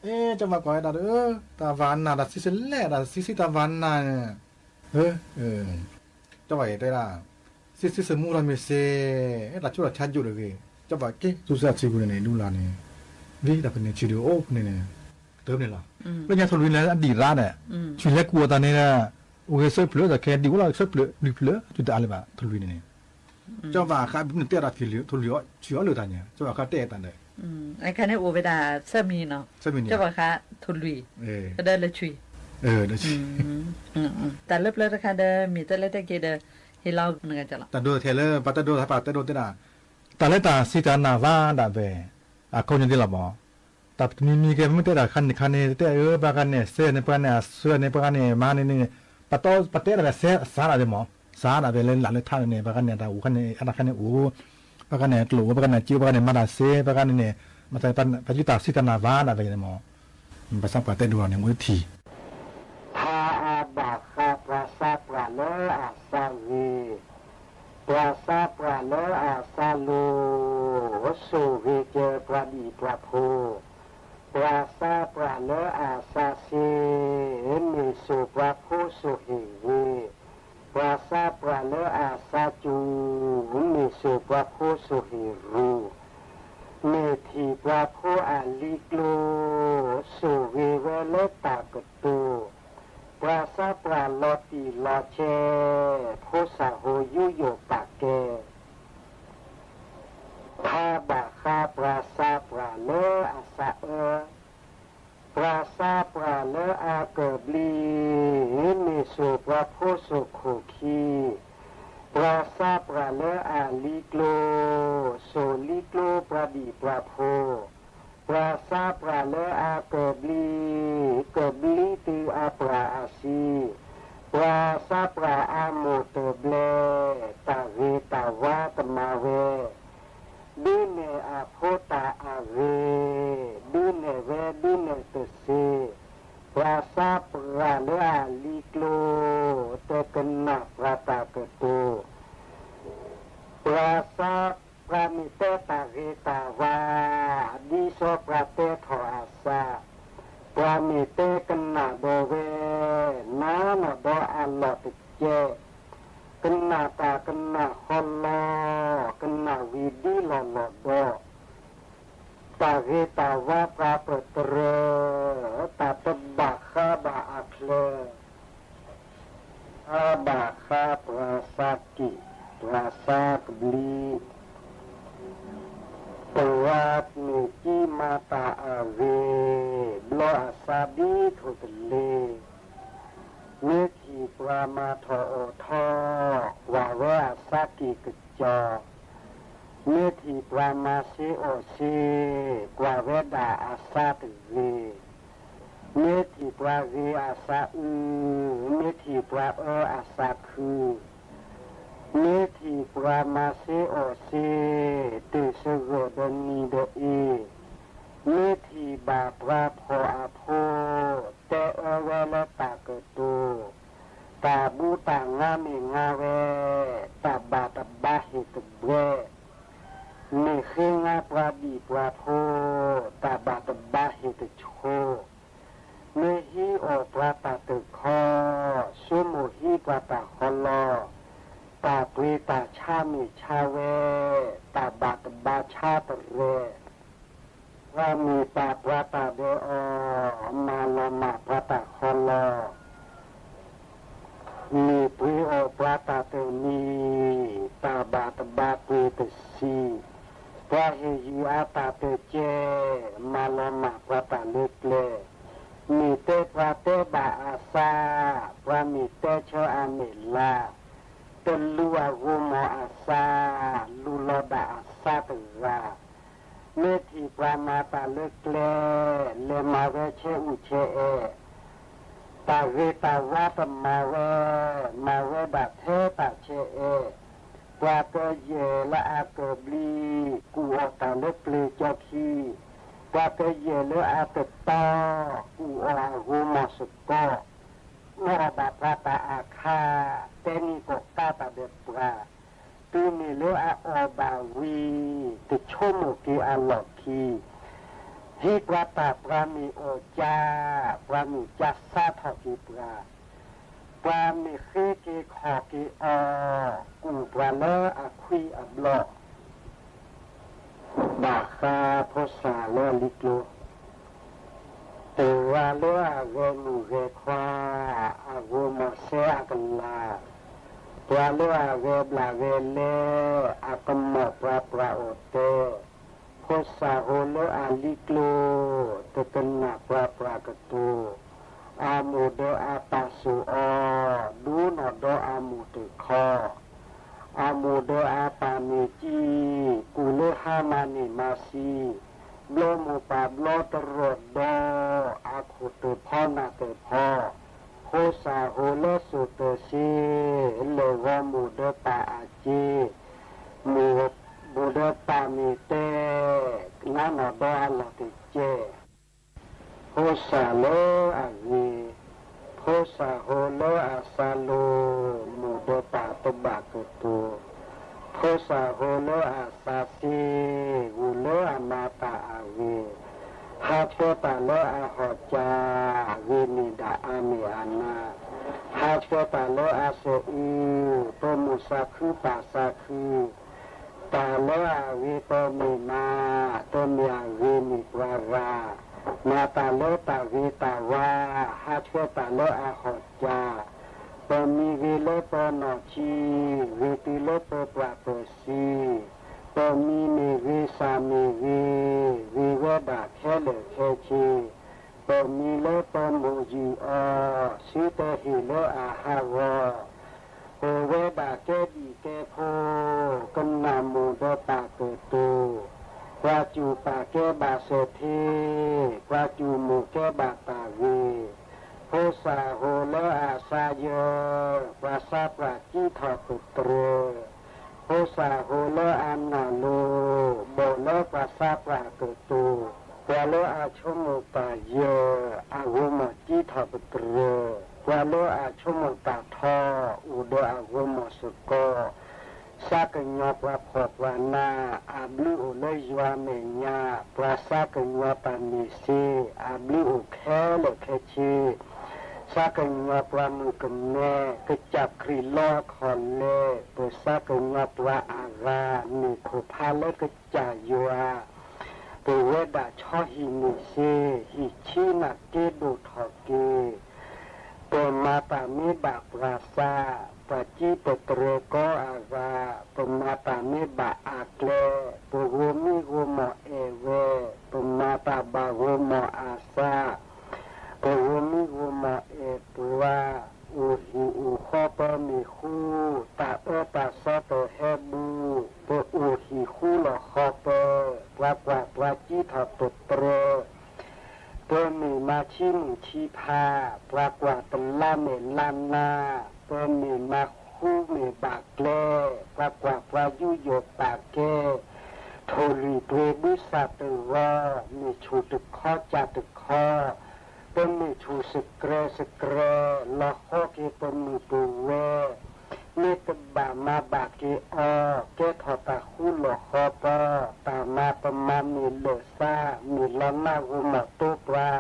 အဲ ကၠီဘၣ်ကွၢ်ဝဲဒၣ်ဒီး, တၢ်ဝါနာ်တၢ်စံးစ့ၢ်လဲၣ် တၢ်စံးစံးတၢ်ဝါနာ်န့ၣ်, ကၠီဘၣ်အံၤတဲဒၣ်, စံးစံးစ့ၢ်မူထီၣ်မ့ၢ်စ့ၢ်, တၢ်ဆိၣ်တၢ်ဆါယိာ်တဂ့ၤ, ကၠီဘၣ်က့ၤသူစ့ၢ်ဆံးပူၤန့ၣ်န့ၣ် ဒူလၢ်န့ၣ်, ဝံၤတၢ်ဖဲန့ၣ် ဆံးဒုးအိၣ်ဖဲန့ၣ်န့ၣ်, တၢ်ဖဲန့ၣ်လီၤ, လၢညါထိၣ်လွံၢ်န့ၣ် အဒံးရါဒီး, ဆံးလဲၤကူၣ်အီၤတၢ်န့ၣ်ဒီး, အိၣ်ဂ့ၤဆၢဖျၢၣ်တၢ်ခဲဒံးအိၣ်လီၤ ဆၢဖျၢၣ်လွံၢ်ဖျၢၣ် တုၤတအါလၢၤဘၣ် ထိၣ်လွံၢ်န့ၣ်န့ၣ်, ကၠီဘၣ်ဃးဘုန့ၣ်တဲတၢ်ဖံးလံာ် ထိၣ်လွံၢ်အီၣ်ဆံးအီၣ်လၢၤတၢ်န့ၣ် ကၠီဘၣ်ဃးတဲတၢ်ဒီး, အခါန့ၣ်အိၣ်ဝဲဒၣ်ဆၢမံၤနီၤ, ကၠီဘၣ်ဃးထိၣ်လွံၢ်, ကဒီးလၢဆံး, တၢ်လၢပျၢၤတခါဒီးမ့ၢ်တဲလၢတဲက့ၤဒီး, ဟ့ၣ်လီၤနဂၤကၠီလီၤ, တၢ်ဒိထဲလၢပှၤတဲဒိ ပှၤတဲဒိတဲဒၣ်, တၢ်လၢတၢ်စံးတၢ်နာ်ဝါဒၣ်ဝဲ, အခီပညီဒ်လီၤဘၣ် တၢ်တမံၤမံၤကဲ မ့ၢ်တဲတၢ်ခါန့ၣ်ခါန့ၣ် တဲအၢ ပှၤဂၤန့ၣ်စဲန့ၣ် ပှၤဂၤန့ၣ်အဆၢန့ၣ် ပှၤဂၤန့ၣ်မၤန့ၣ်န့ၣ်, ပှၤတဲဒၣ်ဝဲစဲစးဒၣ်ဝဲမး, စးဒၣ်ဝဲလၢလၢ်လၢထါန့ၣ် ပှၤဂၤန့ၣ်တၢ်အိၣ်ခါန့ၣ် အတၢ်ခါန့ၣ်အိၣ်, ပှၤဂၤန့ၣ်ကျိၣ်အိၣ် ပှၤဂၤန့ၣ်စ့ ပှၤဂၤန့ၣ်မၤတၢ်စ့ ပှၤဂၤန့ၣ်န့ၣ်, ပှၤယုၢ်တၢ်စံးတၢ်နာ်ဝါဒၣ်ဝဲန့ၣ်မး, ဘၣ်ဆၣ်ပှၤတဲဒိလီၤန့ၣ် အိၣ်တထံၣ် ထါအါဘၣ်ဃး ပှၤစၢ်ပှၢ်လၢအစၢ်ဂ့ၤ, ပှၤစၢ်ပှၢ်လၢအစၢ်လိၤ, စိၤဂ့ၤကဲ ပှၤဒံၣ်ပှၤဖိ, ပှၤစၢ်ပှၢ်လၢအစၢ်စ့, မ့ၢ်စိၤပှၤဖိစိၤဟ့ၣ်ဂ့ၤ, ပှၤစၢ်ပှၢ်လၢအစၢ်စူၤ, မ့ၢ်စိၤပှၤဖိစိၤဟ့ၣ်ရူၤ, မ့ၢ်ထံၣ်ပှၤဖိအလံၤကျိၤ, စိၤဂ့ၤဝဲလၢတၢ်ကတိၤ, ပှၤစၢ်ပှၢ်လီၤတံၢ်လီၤဆဲး, ဖိစၢ်ဟိယူယိာ်ပာ်ကဲ, ထါဘၣ်ဃး ပှၤစၢ်ပှၢ်လၢအစၢ်အၢ, ပှၤစၢ်ပှၢ်လၢအကဘျံး, မ့ၢ်စိၤပှၤဖိစိၤခိၣ်ခံ, ပှၤစၢ်ပှၢ်လၢအလံၤကျိၤ, စိၤလံၤကျိၤပှၤဒံၣ်ပှၤဖိ, ပှၤစၢ်ပှၢ်လၢအကဘျံး, ကဘျံးတုၤအပှၢ်အစံ, ပှၤစၢ်ပှၢ်အမိၢ်တဘျဲ, တၢ်ဂ့ၤတၢ်ဝါကမၤဝဲ, ဒုးနဲၣ်အဖိတၢ်အဂ့ၤ, ဒုးနဲၣ်ဝဲဒုးနဲၣ်တစ့, ပှၤစၢ်ပှၢ်လၢအလံၤကျိၤ တကနၣ်ပှၤတၢ်ကတိၤ, ပှၤစၢ် ပှၤမ့ၢ်တဲတၢ်ဂ့ၤတၢ်ဝါ ဒ်စီပှၤတဲထီၣ်အသး, ပှၤမ့ၢ်တဲကနၣ်ဒီးဝဲ နါနီၢ်ဒီးအလီၢ်တကဲ, ကနၣ်တၢ်ကနၣ်ဃီလီၤ, ကနၣ်ဝံၤဒ်လီၢ်လီၢ်ဒီး တၢ်ဂ့ၤတၢ်ဝါပှၤပတြၢၤ, တၢ်တဘၣ်ဃးဘၣ်အချၢ, ဃးဘၣ်ဃးပှၤစၢ်ကံၣ်, ပှၤစၢ်ကဘျံး, ပှၤမ့ၢ်ကံမၤတၢ်အဂ့ၤ, ဘျီအစၢ်ဒ်ထိၣ်တလ့ၤ, မ့ၢ်ထံၣ်ပှၤမၤထီၣ်အိၣ်ထီၣ်, ကွၢ်ဝဲအစၢ်ကံၣ်ကစီၤ မ့ၢ်ထံၣ်ပှၤမၤစ့အိၣ်စ့, ကွၢ်ဝဲဒၣ်အစၢ်တဂ့ၤ, မ့ၢ်ထံၣ်ပှၤဂ့ၤအစၢ်အု, မ့ၢ်ထံၣ်ပှၤအၢအစၢ်ခု, မ့ၢ်ထံၣ်ပှၤမၤစ့အိၣ်စ့, တုၤစဂၢၢ်ဒီးနံၤဒီးအ့, မ့ၢ်ထံၣ်ဘၣ်ပှၤဖှီၣ်အဖိ, တဲအၢဝဲလၢတၢ်ကတိၤ, တၢ်ဘူၣ်တၢ်ငါမ့ၢ်ငါဝဲ, တၢ်ဘၣ်တဘါဟ့ၣ်တဘှဲ, မ့ၢ်ဃ့ငါပှၤဒံၣ်ပှၤဖိ, တၢ်ဘၣ်တဘါဟ့ၣ်တဆိ, မ့ၢ်ဟံးအီၣ်ပှၤတၢ်တခီ, ဆိကမိၣ်ဟံးပှၤတၢ်ဃီလီၤ, တၢ်ပှ့ၤတၢ်ဆါမ့ၢ်ဆါဝဲ, တၢ်ဘၣ်တဘါဆါတရဲ ပှၤမ့ၢ်ပာ်ပှၤတၢ်ဒဲးအီၤ, မၤလီၤမၢ်ပှၤတၢ်ဃီလီၤ, မ့ၢ်ပှ့ၤအီၣ်ပှၤတၢ်တနံၤ, တၢ်ဘၣ်တဘါပှ့ၤတဆံး, ပှၤဟ့ၣ်ယုၢ်အတၢ်တကဲ, မၤလီၤမၢ်ပှၤတၢ်လၢကျဲ, မ့ၢ်တဲပှၤတဲဘၣ်အသး, ပှၤမ့ၢ်တဲဆၢအမဲာ်လါ, တလူၤအဂီၢ်မီၢ်အသး, လူၤလီၤဒၣ်အသးတဂၤ မ့ၢ်ထံၣ်ပှၤမၤတၢ်လၢကျဲ, လဲၤမၤဝဲဆဲးအူဆဲးအဲၣ်, တၢ်ဂ့ၤတၢ်ဝါတမၤဝဲ, မၤဝဲဒၣ်ထဲတၢ်ဆဲးအဲၣ်, ပှၤကယဲၢ်လၢအကဘျံး, ကူၣ်အီၣ်တၢ်လၢပျ့ၤကၠီခံ, ပှၤကယဲၢ်လၢအတတီ, ကူၣ်အီၣ်အဂီၢ်မီၢ်စ့ၢ်ကီး, အီၣ်ဘၣ်ပှၤတၢ်အါခါ, တဲန့ၢ်ကီၢ်ကါတၢ်ဒီးပှၤ တုၤမ့ၢ်လၢအအီၣ်ဘၣ်ဝံၤ, တဆိကမိၣ်က့ၤအလီၢ်ခံ, ဟံးပှၤတၢ်ပှၤမ့ၢ်အီၣ်ကၠါ, ပှၤမ့ၢ်ကၠါစါထီၣ်က့ၤပှၤ, ပှၤမ့ၢ်ဃ့က့ၤခီၣ်က့ၤအီၤ, ကူၣ်ပှၤလၢအခွံအဘျီ ဘၣ်ဃးဖိစၢ်လၢအလံၤကျိၤ, တဂၤလၢအဂဲၤမုၣ်ဂဲၤခွါ, အဂီၢ်မီၢ်စဲအကလၤ, ပှၤလၢအဂဲၤဘျၣ်ဂဲၤလဲ, အကမီၣ်ပှၤပှၢ်အိၣ်တဲ, ဖိစၢ်ဟိလၢအလံၤကျိၤ, တကနၣ်ပှၤပှၢ်ကတိၤ, အမိၢ်ဒီးအပၢ်စိာ်အီၤ, ဒိနီၢ်ဒီးအမိၢ်တခီ, အမိၢ်ဒီးအပၢ်မ့ၢ်ကံ, ကူၣ်လၢဟါမၤန့ၢ်မၤဆံး, ဘျီမိၢ်ပၢ်ဘျီတရီၢ်ဒီး, အခိၣ်တဖီနၢ်တဖီ, ဖိစၢ်ဟိလၢစိာ်တၢ်စ့, လဲၤဂီၤမိၢ်ဒီးပၢ်အစ့, မိၢ် မိၢ်ဒီးပၢ်မ့ၢ်တဲ, နါနီၢ်ဒီးအလီၢ်တကဲ ဖိစၢ်လၢအဂ့ၤ, ဖိစၢ်ဟိလၢအစၢ်လိၤ, မိၢ်ဒီးပၢ်တဘၣ်ကတိၤ, ဖိစၢ်ဟိလၢအစၢ်စ့, ဂုာ်လၢအမၤတၢ်အဂ့ၤ, ဟးဆှဲးတၢ်လၢအဟီၣ်ကၠၢ, ဂ့ၤန့ၢ်ဒၣ်အါမဲာ်အါနါ, ဟးဆှဲးတၢ်လၢအစၢၢ်အူ, ပမိၢ်စၢ်ခုပၢ်စၢ်ခု တၢ်လၢအဂ့ၤပမ့ၢ်မၤ, ပမ့ၢ်အဂ့ၤန့ၢ်ပှၤဂၤ, မၤတၢ်လၢတၢ်ဂ့ၤတၢ်ဝါ, ဟးဆှဲးတၢ်လၢအဟီၣ်ကၠၢ, ပမံၤဂ့ၤလၢပနီၢ်ဆံ, ဂ့ၤတုၤလၢပပှၢ်ပၢၢ်ဆံ, ပမံၤမ့ၢ်ဂ့ၤစၢ်မ့ၢ်ဂ့ၤ, ဂ့ၤဝဲဒၣ်ခဲလၢာ်ခဲဆ့, ပမံၤလၢပမိၢ်ယုၢ်အီၤ, စုတဟ့ၣ်လၢအဟးဂီၤ ပဝဲဒၣ်ကဲဘံၣ်ကဲဖှိၣ်, ကနၣ်မိၢ်ဒီးပၢ်ကတိၤ, ပှၤစူၢ်ပၢ်ကဲဘၣ်စၢၢ်ထ့, ပှၤစူၢ်မိၢ်ကဲဘၣ်တၢ်ဂ့ၤ, ဖိစၢ်ဟိလၢအစၢ်ယၢ, ပှၤစၢ်ပှၢ်ကံထီၣ်ကတြၢၤ, ဖိစၢ်ဟိလၢအနၢ်လိၤ, ဘီၣ်လၢပှၤစၢ်ပှၢ်ကတိၤ, ပှၤလၢအဆိကမိၣ်ပာ်ယဲၢ်, အဂီၢ်မီၢ်ကံထီၣ်ပတြၢၤ, ပှၤလၢအဆိကမိၣ်ပာ်ထီ, အိၣ်ဒီးအဂီၢ်မီၢ်စ့ၢ်ကီး, စးကညီၤပှၤဖှီၣ်ပှၤနး, အဘျုးအိၣ်လၢယွၤမဲာ်ညါ, ပှၤစးကညီၤပာ်မ့ၢ်စ့, အဘျုးအိၣ်ခဲလၢာ်ခဲဆ့, စးကညီၤပှၤမုၣ်ကမဲ, ကစၢ်ခရံာ်လီအခီၣ်လဲ, ပစးကညီၤပှၤအဂၤ, မ့ၢ်ခိၣ်ဖးလၢကစၢ်ယွၤ ပဝဲဒၣ်ဆီဟံၣ်န့ၣ်စ့, ဟံၣ်ဆံးနၢ်က့ဒိၣ်ထီၣ်က့ၤ, ပမၤတၢ်မ့ၢ်ဘၣ်ပှၤစး, ပှၤကံပတြၢၤကီအဂၤ, ပမၤတၢ်မ့ၢ်ဘၣ်အကျဲ, ပဂီၢ်မံဂီၢ်မီၢ်အဲၣ်ဝဲ, ပမၤတၢ်ဘၣ်ဂီၢ်မီၢ်အသး, ပဂီၢ်မံဂီၢ်မီၢ်အဲၣ်ပှၤ အိၣ်ဟံၣ်အိၣ်ဃီပၢမ့ၢ်ဃူ, တၢ်အၢတၢ်သီတဟဲဘူး, ပအိၣ်ဟံၣ်ဃူလီၢ်ဃီပၢ, ပှၤကွၢ်ပှၤကံထီၣ်ပတြၢၤ, ပမ့ၢ်မၤဆံးမုၢ်ဆံးဖး, ပှၤကွၢ်တလါမဲာ်လါနါ, ပမ့ၢ်မၤဃူမ့ၢ်ဘၣ်ကျဲ, ပှၤကွၢ်ပှၤယူးယီၣ်ပာ်ကဲ, ထိၣ်လွံၢ်ပှ့ၤဘုစၢ်တဂီၤ, မ့ၢ်ဆူၣ်တခီကၢ်တခီ ပမ့ၢ်ဆူၣ်စကြဲးစကြဲး, လီၤဃီက့ၤပမုၢ်ပဝဲ, မ့ၢ်တဘၣ်မၤဘၣ်က့ၤအီၤ, ကဲထီၣ်တၢ်ဃူလီၢ်ဃီပၢ, တၢ်မၤပမၤမ့ၢ်လၢာ်သး, မ့ၢ်လီၤနါဂီၢ်မီၢ်တိပှၤ,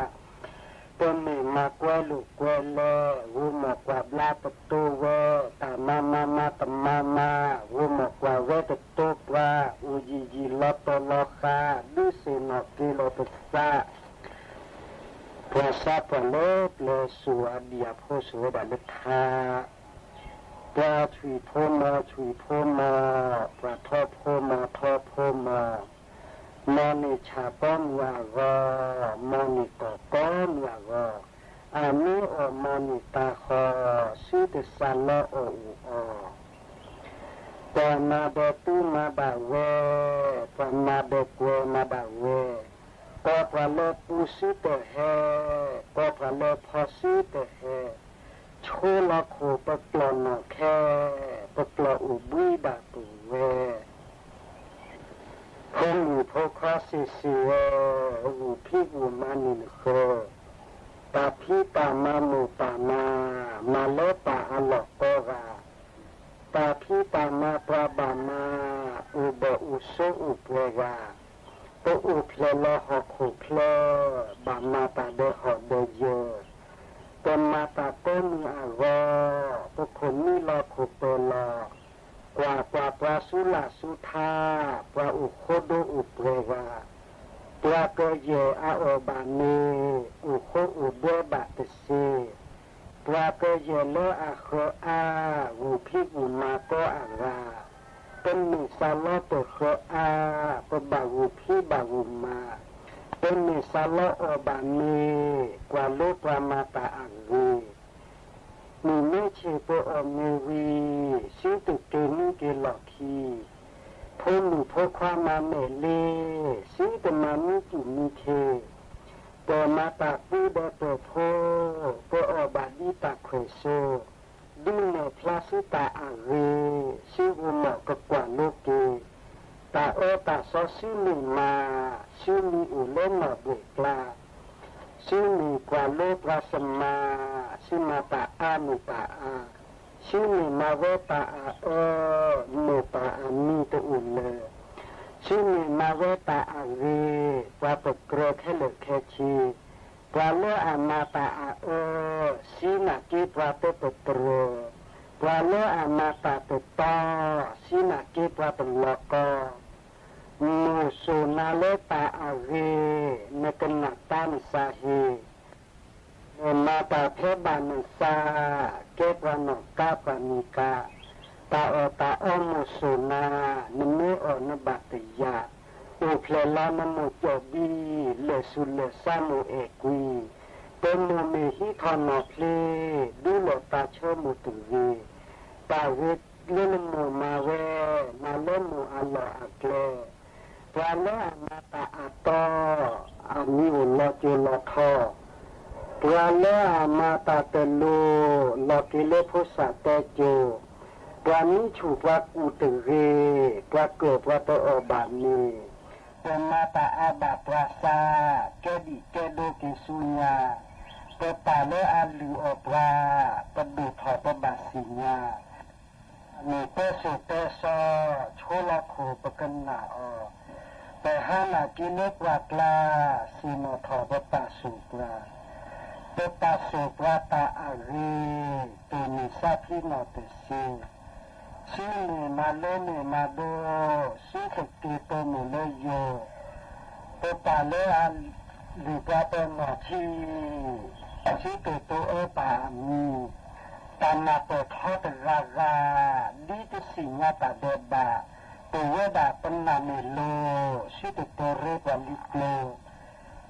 ပမ့ၢ်မၤကွဲလိာ်ကွဲလဲ, ဂီၢ်မီၢ်ကွၢ်ဘျါပတိဝဲ, တၢ်မၤမၤမၤတမၤမၤ, ဂီၢ်မီၢ်ကွၢ်ဝဲတတိပှၤ, အိၣ်ယံာ်ယံာ်လီၤတီၤလီၤဃာ်, ဒုးသ့ၣ်နီၣ်က့ၤလီၤပသး ပှၤစးပှၢ်လၢပျၢၤစိၣ်အဒံၣ်အဖိစိၣ်ဝဲဒၣ်လၢထါ, ပှၤဆွံၣ်ဖိမီၤဆွံၣ်ဖိမီၤ, ပှၤထီဖိမီၤထီဖိမီၤ, မီၤန့ၢ်ဆၣ်ပီမုၢ်အဂီၢ်, မီၤန့ၢ်ကီၢ်ပီမုၢ်အဂီၢ်, အမ့ၢ်အီၣ်မီၤန့ၢ်တၢ်ဃီ, စုတစးလီအီၣ်အိၣ်အီၤ ပှၤမၤဒီးသူမၤဘၣ်ဝဲ, ပှၤမၤဒီးကွဲးမၤဘၣ်ဝဲ, ကီၢ်ပှၤလၢပူၤစုတဟဲ, ကီၢ်ပှၤလၢဖီစုတဟဲ, ဆိလီၤခိၣ်ပကျီၢ်နီၢ်ခဲ, ပကျီၢ်အိၣ်ဘှံးဘၣ်ပဝဲ ဖိမုၣ်ဖိခွါစ့ၢ်စ့ၢ်ဧၢ, ဂုာ်ဖံးဂုာ်မၤန့ၢ်နဃၢၤ, တၢ်ဖံးတၢ်မၤမိၢ်ပၢ်မၤ, မၤလၢပၢ်အလီၢ်ကိးဂၤ, တၢ်ဖံးတၢ်မၤပှၤဘၣ်မၤ, အိၣ်ဘၢၣ်အိၣ်ဆိးအိၣ်ပှဲၤဂၤ, ပအိၣ်ဖျဲၣ်လီၤဟီၣ်ခိၣ်ချၢ, ဘၣ်မၤတၢ်ဒီးဟီၣ်ဒီးယၢၢ်, ပမၤတၢ်ကိးမုၢ်အဂီၢ်, ပခိၣ်နံၤလီၤခိၣ်ပၢၤလီၤ, ကွၢ်ကွၢ်ပှၤဆူလၢ်ဆူထါ, ပှၤအိၣ်ဃိဒိအိၣ်ပှဲၤဂၤ, ပှၤကယဲၢ်အအီၣ်ဘၣ်မ့ၤ, အိၣ်ဃိအိၣ်ဒွဲဘၣ်တစ့, ပှၤကယဲၢ်လၢအဃၢၤအါ, ဂုာ်ဖံးဂုာ်မၤကိးအဂၤ, ပမ့ၢ်စးလီပဃၢၤအါ, ပဘၣ်ဂုာ်ဖံးဘၣ်ဂုာ်မၤ, ပမ့ၢ်စးလီအီၣ်ဘၣ်မ့ၤ, ကွၢ်လိပှၤမၤတၢ်အဂ့ၤ မုၢ်မ့ၢ်ဆ့ၣ်ပအီၣ်မ့ၤဝံၤ, စုတက့ၤမံက့ၤလီၢ်ခံ, ဖိမုၣ်ဖိခွါမၤမဲာ်လ့, စုတမၤမံကူၣ်မံခ့, ပမၤတၢ်ပူဒီးပၢၤဖိ, ပအီၣ်ဘၣ်ဒ်တၢ်ခွဲးစိ, ဒုးနဲၣ်ဖျါစုတၢ်အဂ့ၤ, စုဂီၢ်မီၢ်ကကွၢ်လိက့ၤ, တၢ်အၢတၢ်သီစုမ့ၢ်မၤ, စုမ့ၢ်အိၣ်လၢနီၢ်ဘှဲၣ်ကျါ စုမ့ၢ်ကွၢ်လိပှၤစမၤ, စုမၤတၢ်အါမ့ၢ်တၢ်အါ, စုမ့ၢ်မၤဝဲတၢ်အအၢ, မိၢ်ပၢ်အမံၤတအိၣ်လၢၤ, စုမ့ၢ်မၤဝဲတၢ်အဂ့ၤ, ပှၤပကြၢးခဲလၢာ်ခဲဆ့, ပှၤလၢအမၤတၢ်အအၢ, စံးနာ်က့ပှၤတပတြၢၤ, ပှၤလၢအမၤတၢ်တတီ, စံးနာ်က့ပှၤတလီၤကီ မိၢ်စိၢ်နၤလၢတၢ်အဂ့ၤ, နကနၣ်တၢ်နသးဟ့ၣ်, နမၤတၢ်ဖဲဘၣ်နသး, ကဲပှၤနီၢ်ကါပှၤမံၤကါ, တၢ်အီၣ်တၢ်အီမိၢ်စိၢ်နၤ, နမ့ၢ်အီၣ်နဘၣ်တယာ်, အိၣ်ဖျဲၣ်လီၤနမိၢ်ကၠီၣ်ဘံ, လၢာ်ဆူၣ်လၢာ်ဆါမိၢ်အဲၣ်ကွံ, ပမိၢ်မ့ၢ်ဟံးထီၣ်နီၢ်ဖျ့, ဒူလီၤတၢ်ဆၢမိၢ်တဂ့ၤ, တၢ်ဂ့ၤလၢနမိၢ်မၤဝဲ, မၤလၢမိၢ်အလီၢ်အကျဲ, ပှၤလၢအမၤတၢ်အတီ, အမံၤအိၣ်လီၤစိၤလီၤထီ, ပှၤလၢအမၤတၢ်တလိၤ, လီၤက့ၤလၢဖိစၢ်တဲစိၤ, ပှၤမံဆူၣ်ပှၤကူၣ်တဂ့ၤ, ပှၤကၢၣ်ပှၤတအီၣ်ဘၣ်မ့ၤ, ပမၤတၢ်အါဘၣ်ပှၤသး, ကဲဒံၣ်ကဲဒိက့ၤဆူညါ, ပပာ်လၢအလုၢ်အီၣ်ပှၤ, ပဒိၣ်ထီၣ်ပဘၣ်သ့ၣ်ညါ, မ့ၢ်တဲစိၤတဲစီ, ဆိလီၤခိၣ်ပကနၣ်အီၤ, ပဟါနၢ်က့ၤလၢပှၢ်ကျါ, ဆ့ၣ်နီၤထီၣ်ပပာ်ဆူၣ်ပှၤ, ပပာ်ဆူၣ်ပှၤတၢ်အဂ့ၤ, ပမ့ၢ်ဆါဖံနီၢ်တစ့ ဆူမ့ၢ်မၤလိမ့ၢ်မၤဒိ, ဆူသက့ၤတိၢ်မုၢ်လၢယိာ်, ပပာ်လၢအလုၢ်ပှၤပနီၢ်ထံ, ဆူတတိၤအၢပၢ်အမံၤ, တၢ်နၢ်ပၢၢ်ထီတဂၤဂၤ, ဒ်တသ့ၣ်ညါတၢ်ဒဲးဘး, ပဝဲဒၣ်ပနာ်န့ၢ်လိၤ, ဆူတတိၤရ့ပှၤလံၤကျိၤ,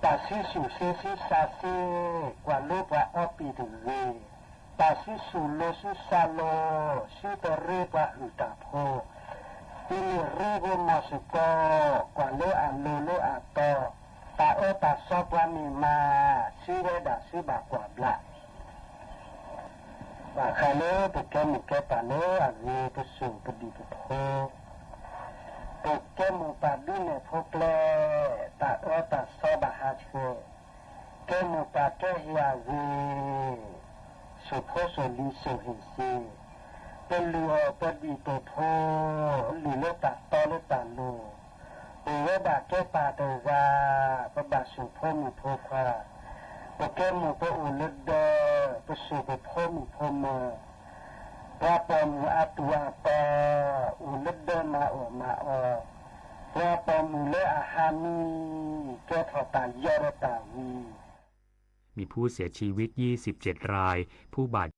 တၢ်ဆူဆူၣ်ဆ့ဆူစှၤဆ့, ကွၢ်လၢပှၤအီပံၤတဂ့ၤ တၢ်ဆူဆူၣ်လိၤဆူစှၤလိၤ, ဆူတရ့ပှၤအုၣ်တၢ်ဖိ, တုၤမ့ၢ်ရ့ဖိမီၤစ့ၢ်ကီး, ကွၢ်လၢအလိၤလၢအတီ, တၢ်အၢတၢ်သီပှၤမ့ၢ်မၤ, ဆူဝဲဒၣ်ဆူဘၣ်ကွၢ်ဘျါ, ဘၣ်ဃးလၢပကဲမိၢ်ကဲပၢ်လၢအဂ့ၤပဆူၣ်ပဒံၣ်ပဖိ ပကဲမိၢ်ပၢ်ဒုးနဲၣ်ဖိကျဲ, တၢ်အၢတၢ်သီဘၣ်ဟးဆှဲး, ကဲမိၢ်ပၢ်ကဲဟ့ၣ်အဂ့ၤ, စိာ်ဖိစိာ်လံၤစိာ်ဟ့ၣ်စ့, ပလုၢ်အီၣ်ပဒံၣ်ပဖိ, လုၢ်လၢတၢ်တီလၢတၢ်လိၤ, ပဝဲဒၣ်ကဲပၢ်တဂၤ, ပဘၣ်စိာ်ဖိမုၣ်ဖိခွါ, ပကဲမိၢ်ပအိၣ်လၢဒၢ, ပစိာ်ပဖိမုၣ်ဖိမၢၤ ပှၤပိာ်မုၣ်အတူၢ်အတီ, အိၣ်လၢဒၢမၤအီၣ်မၤအီ, ပှၤပိာ်မုၣ်လၢအဟးမံ, ကဲထီၣ်တၢ်ယီဒီးတၢ်ဝံၤ มีผู้เสียชีวิต ยี่สิบเจ็ด ราย ผู้บาด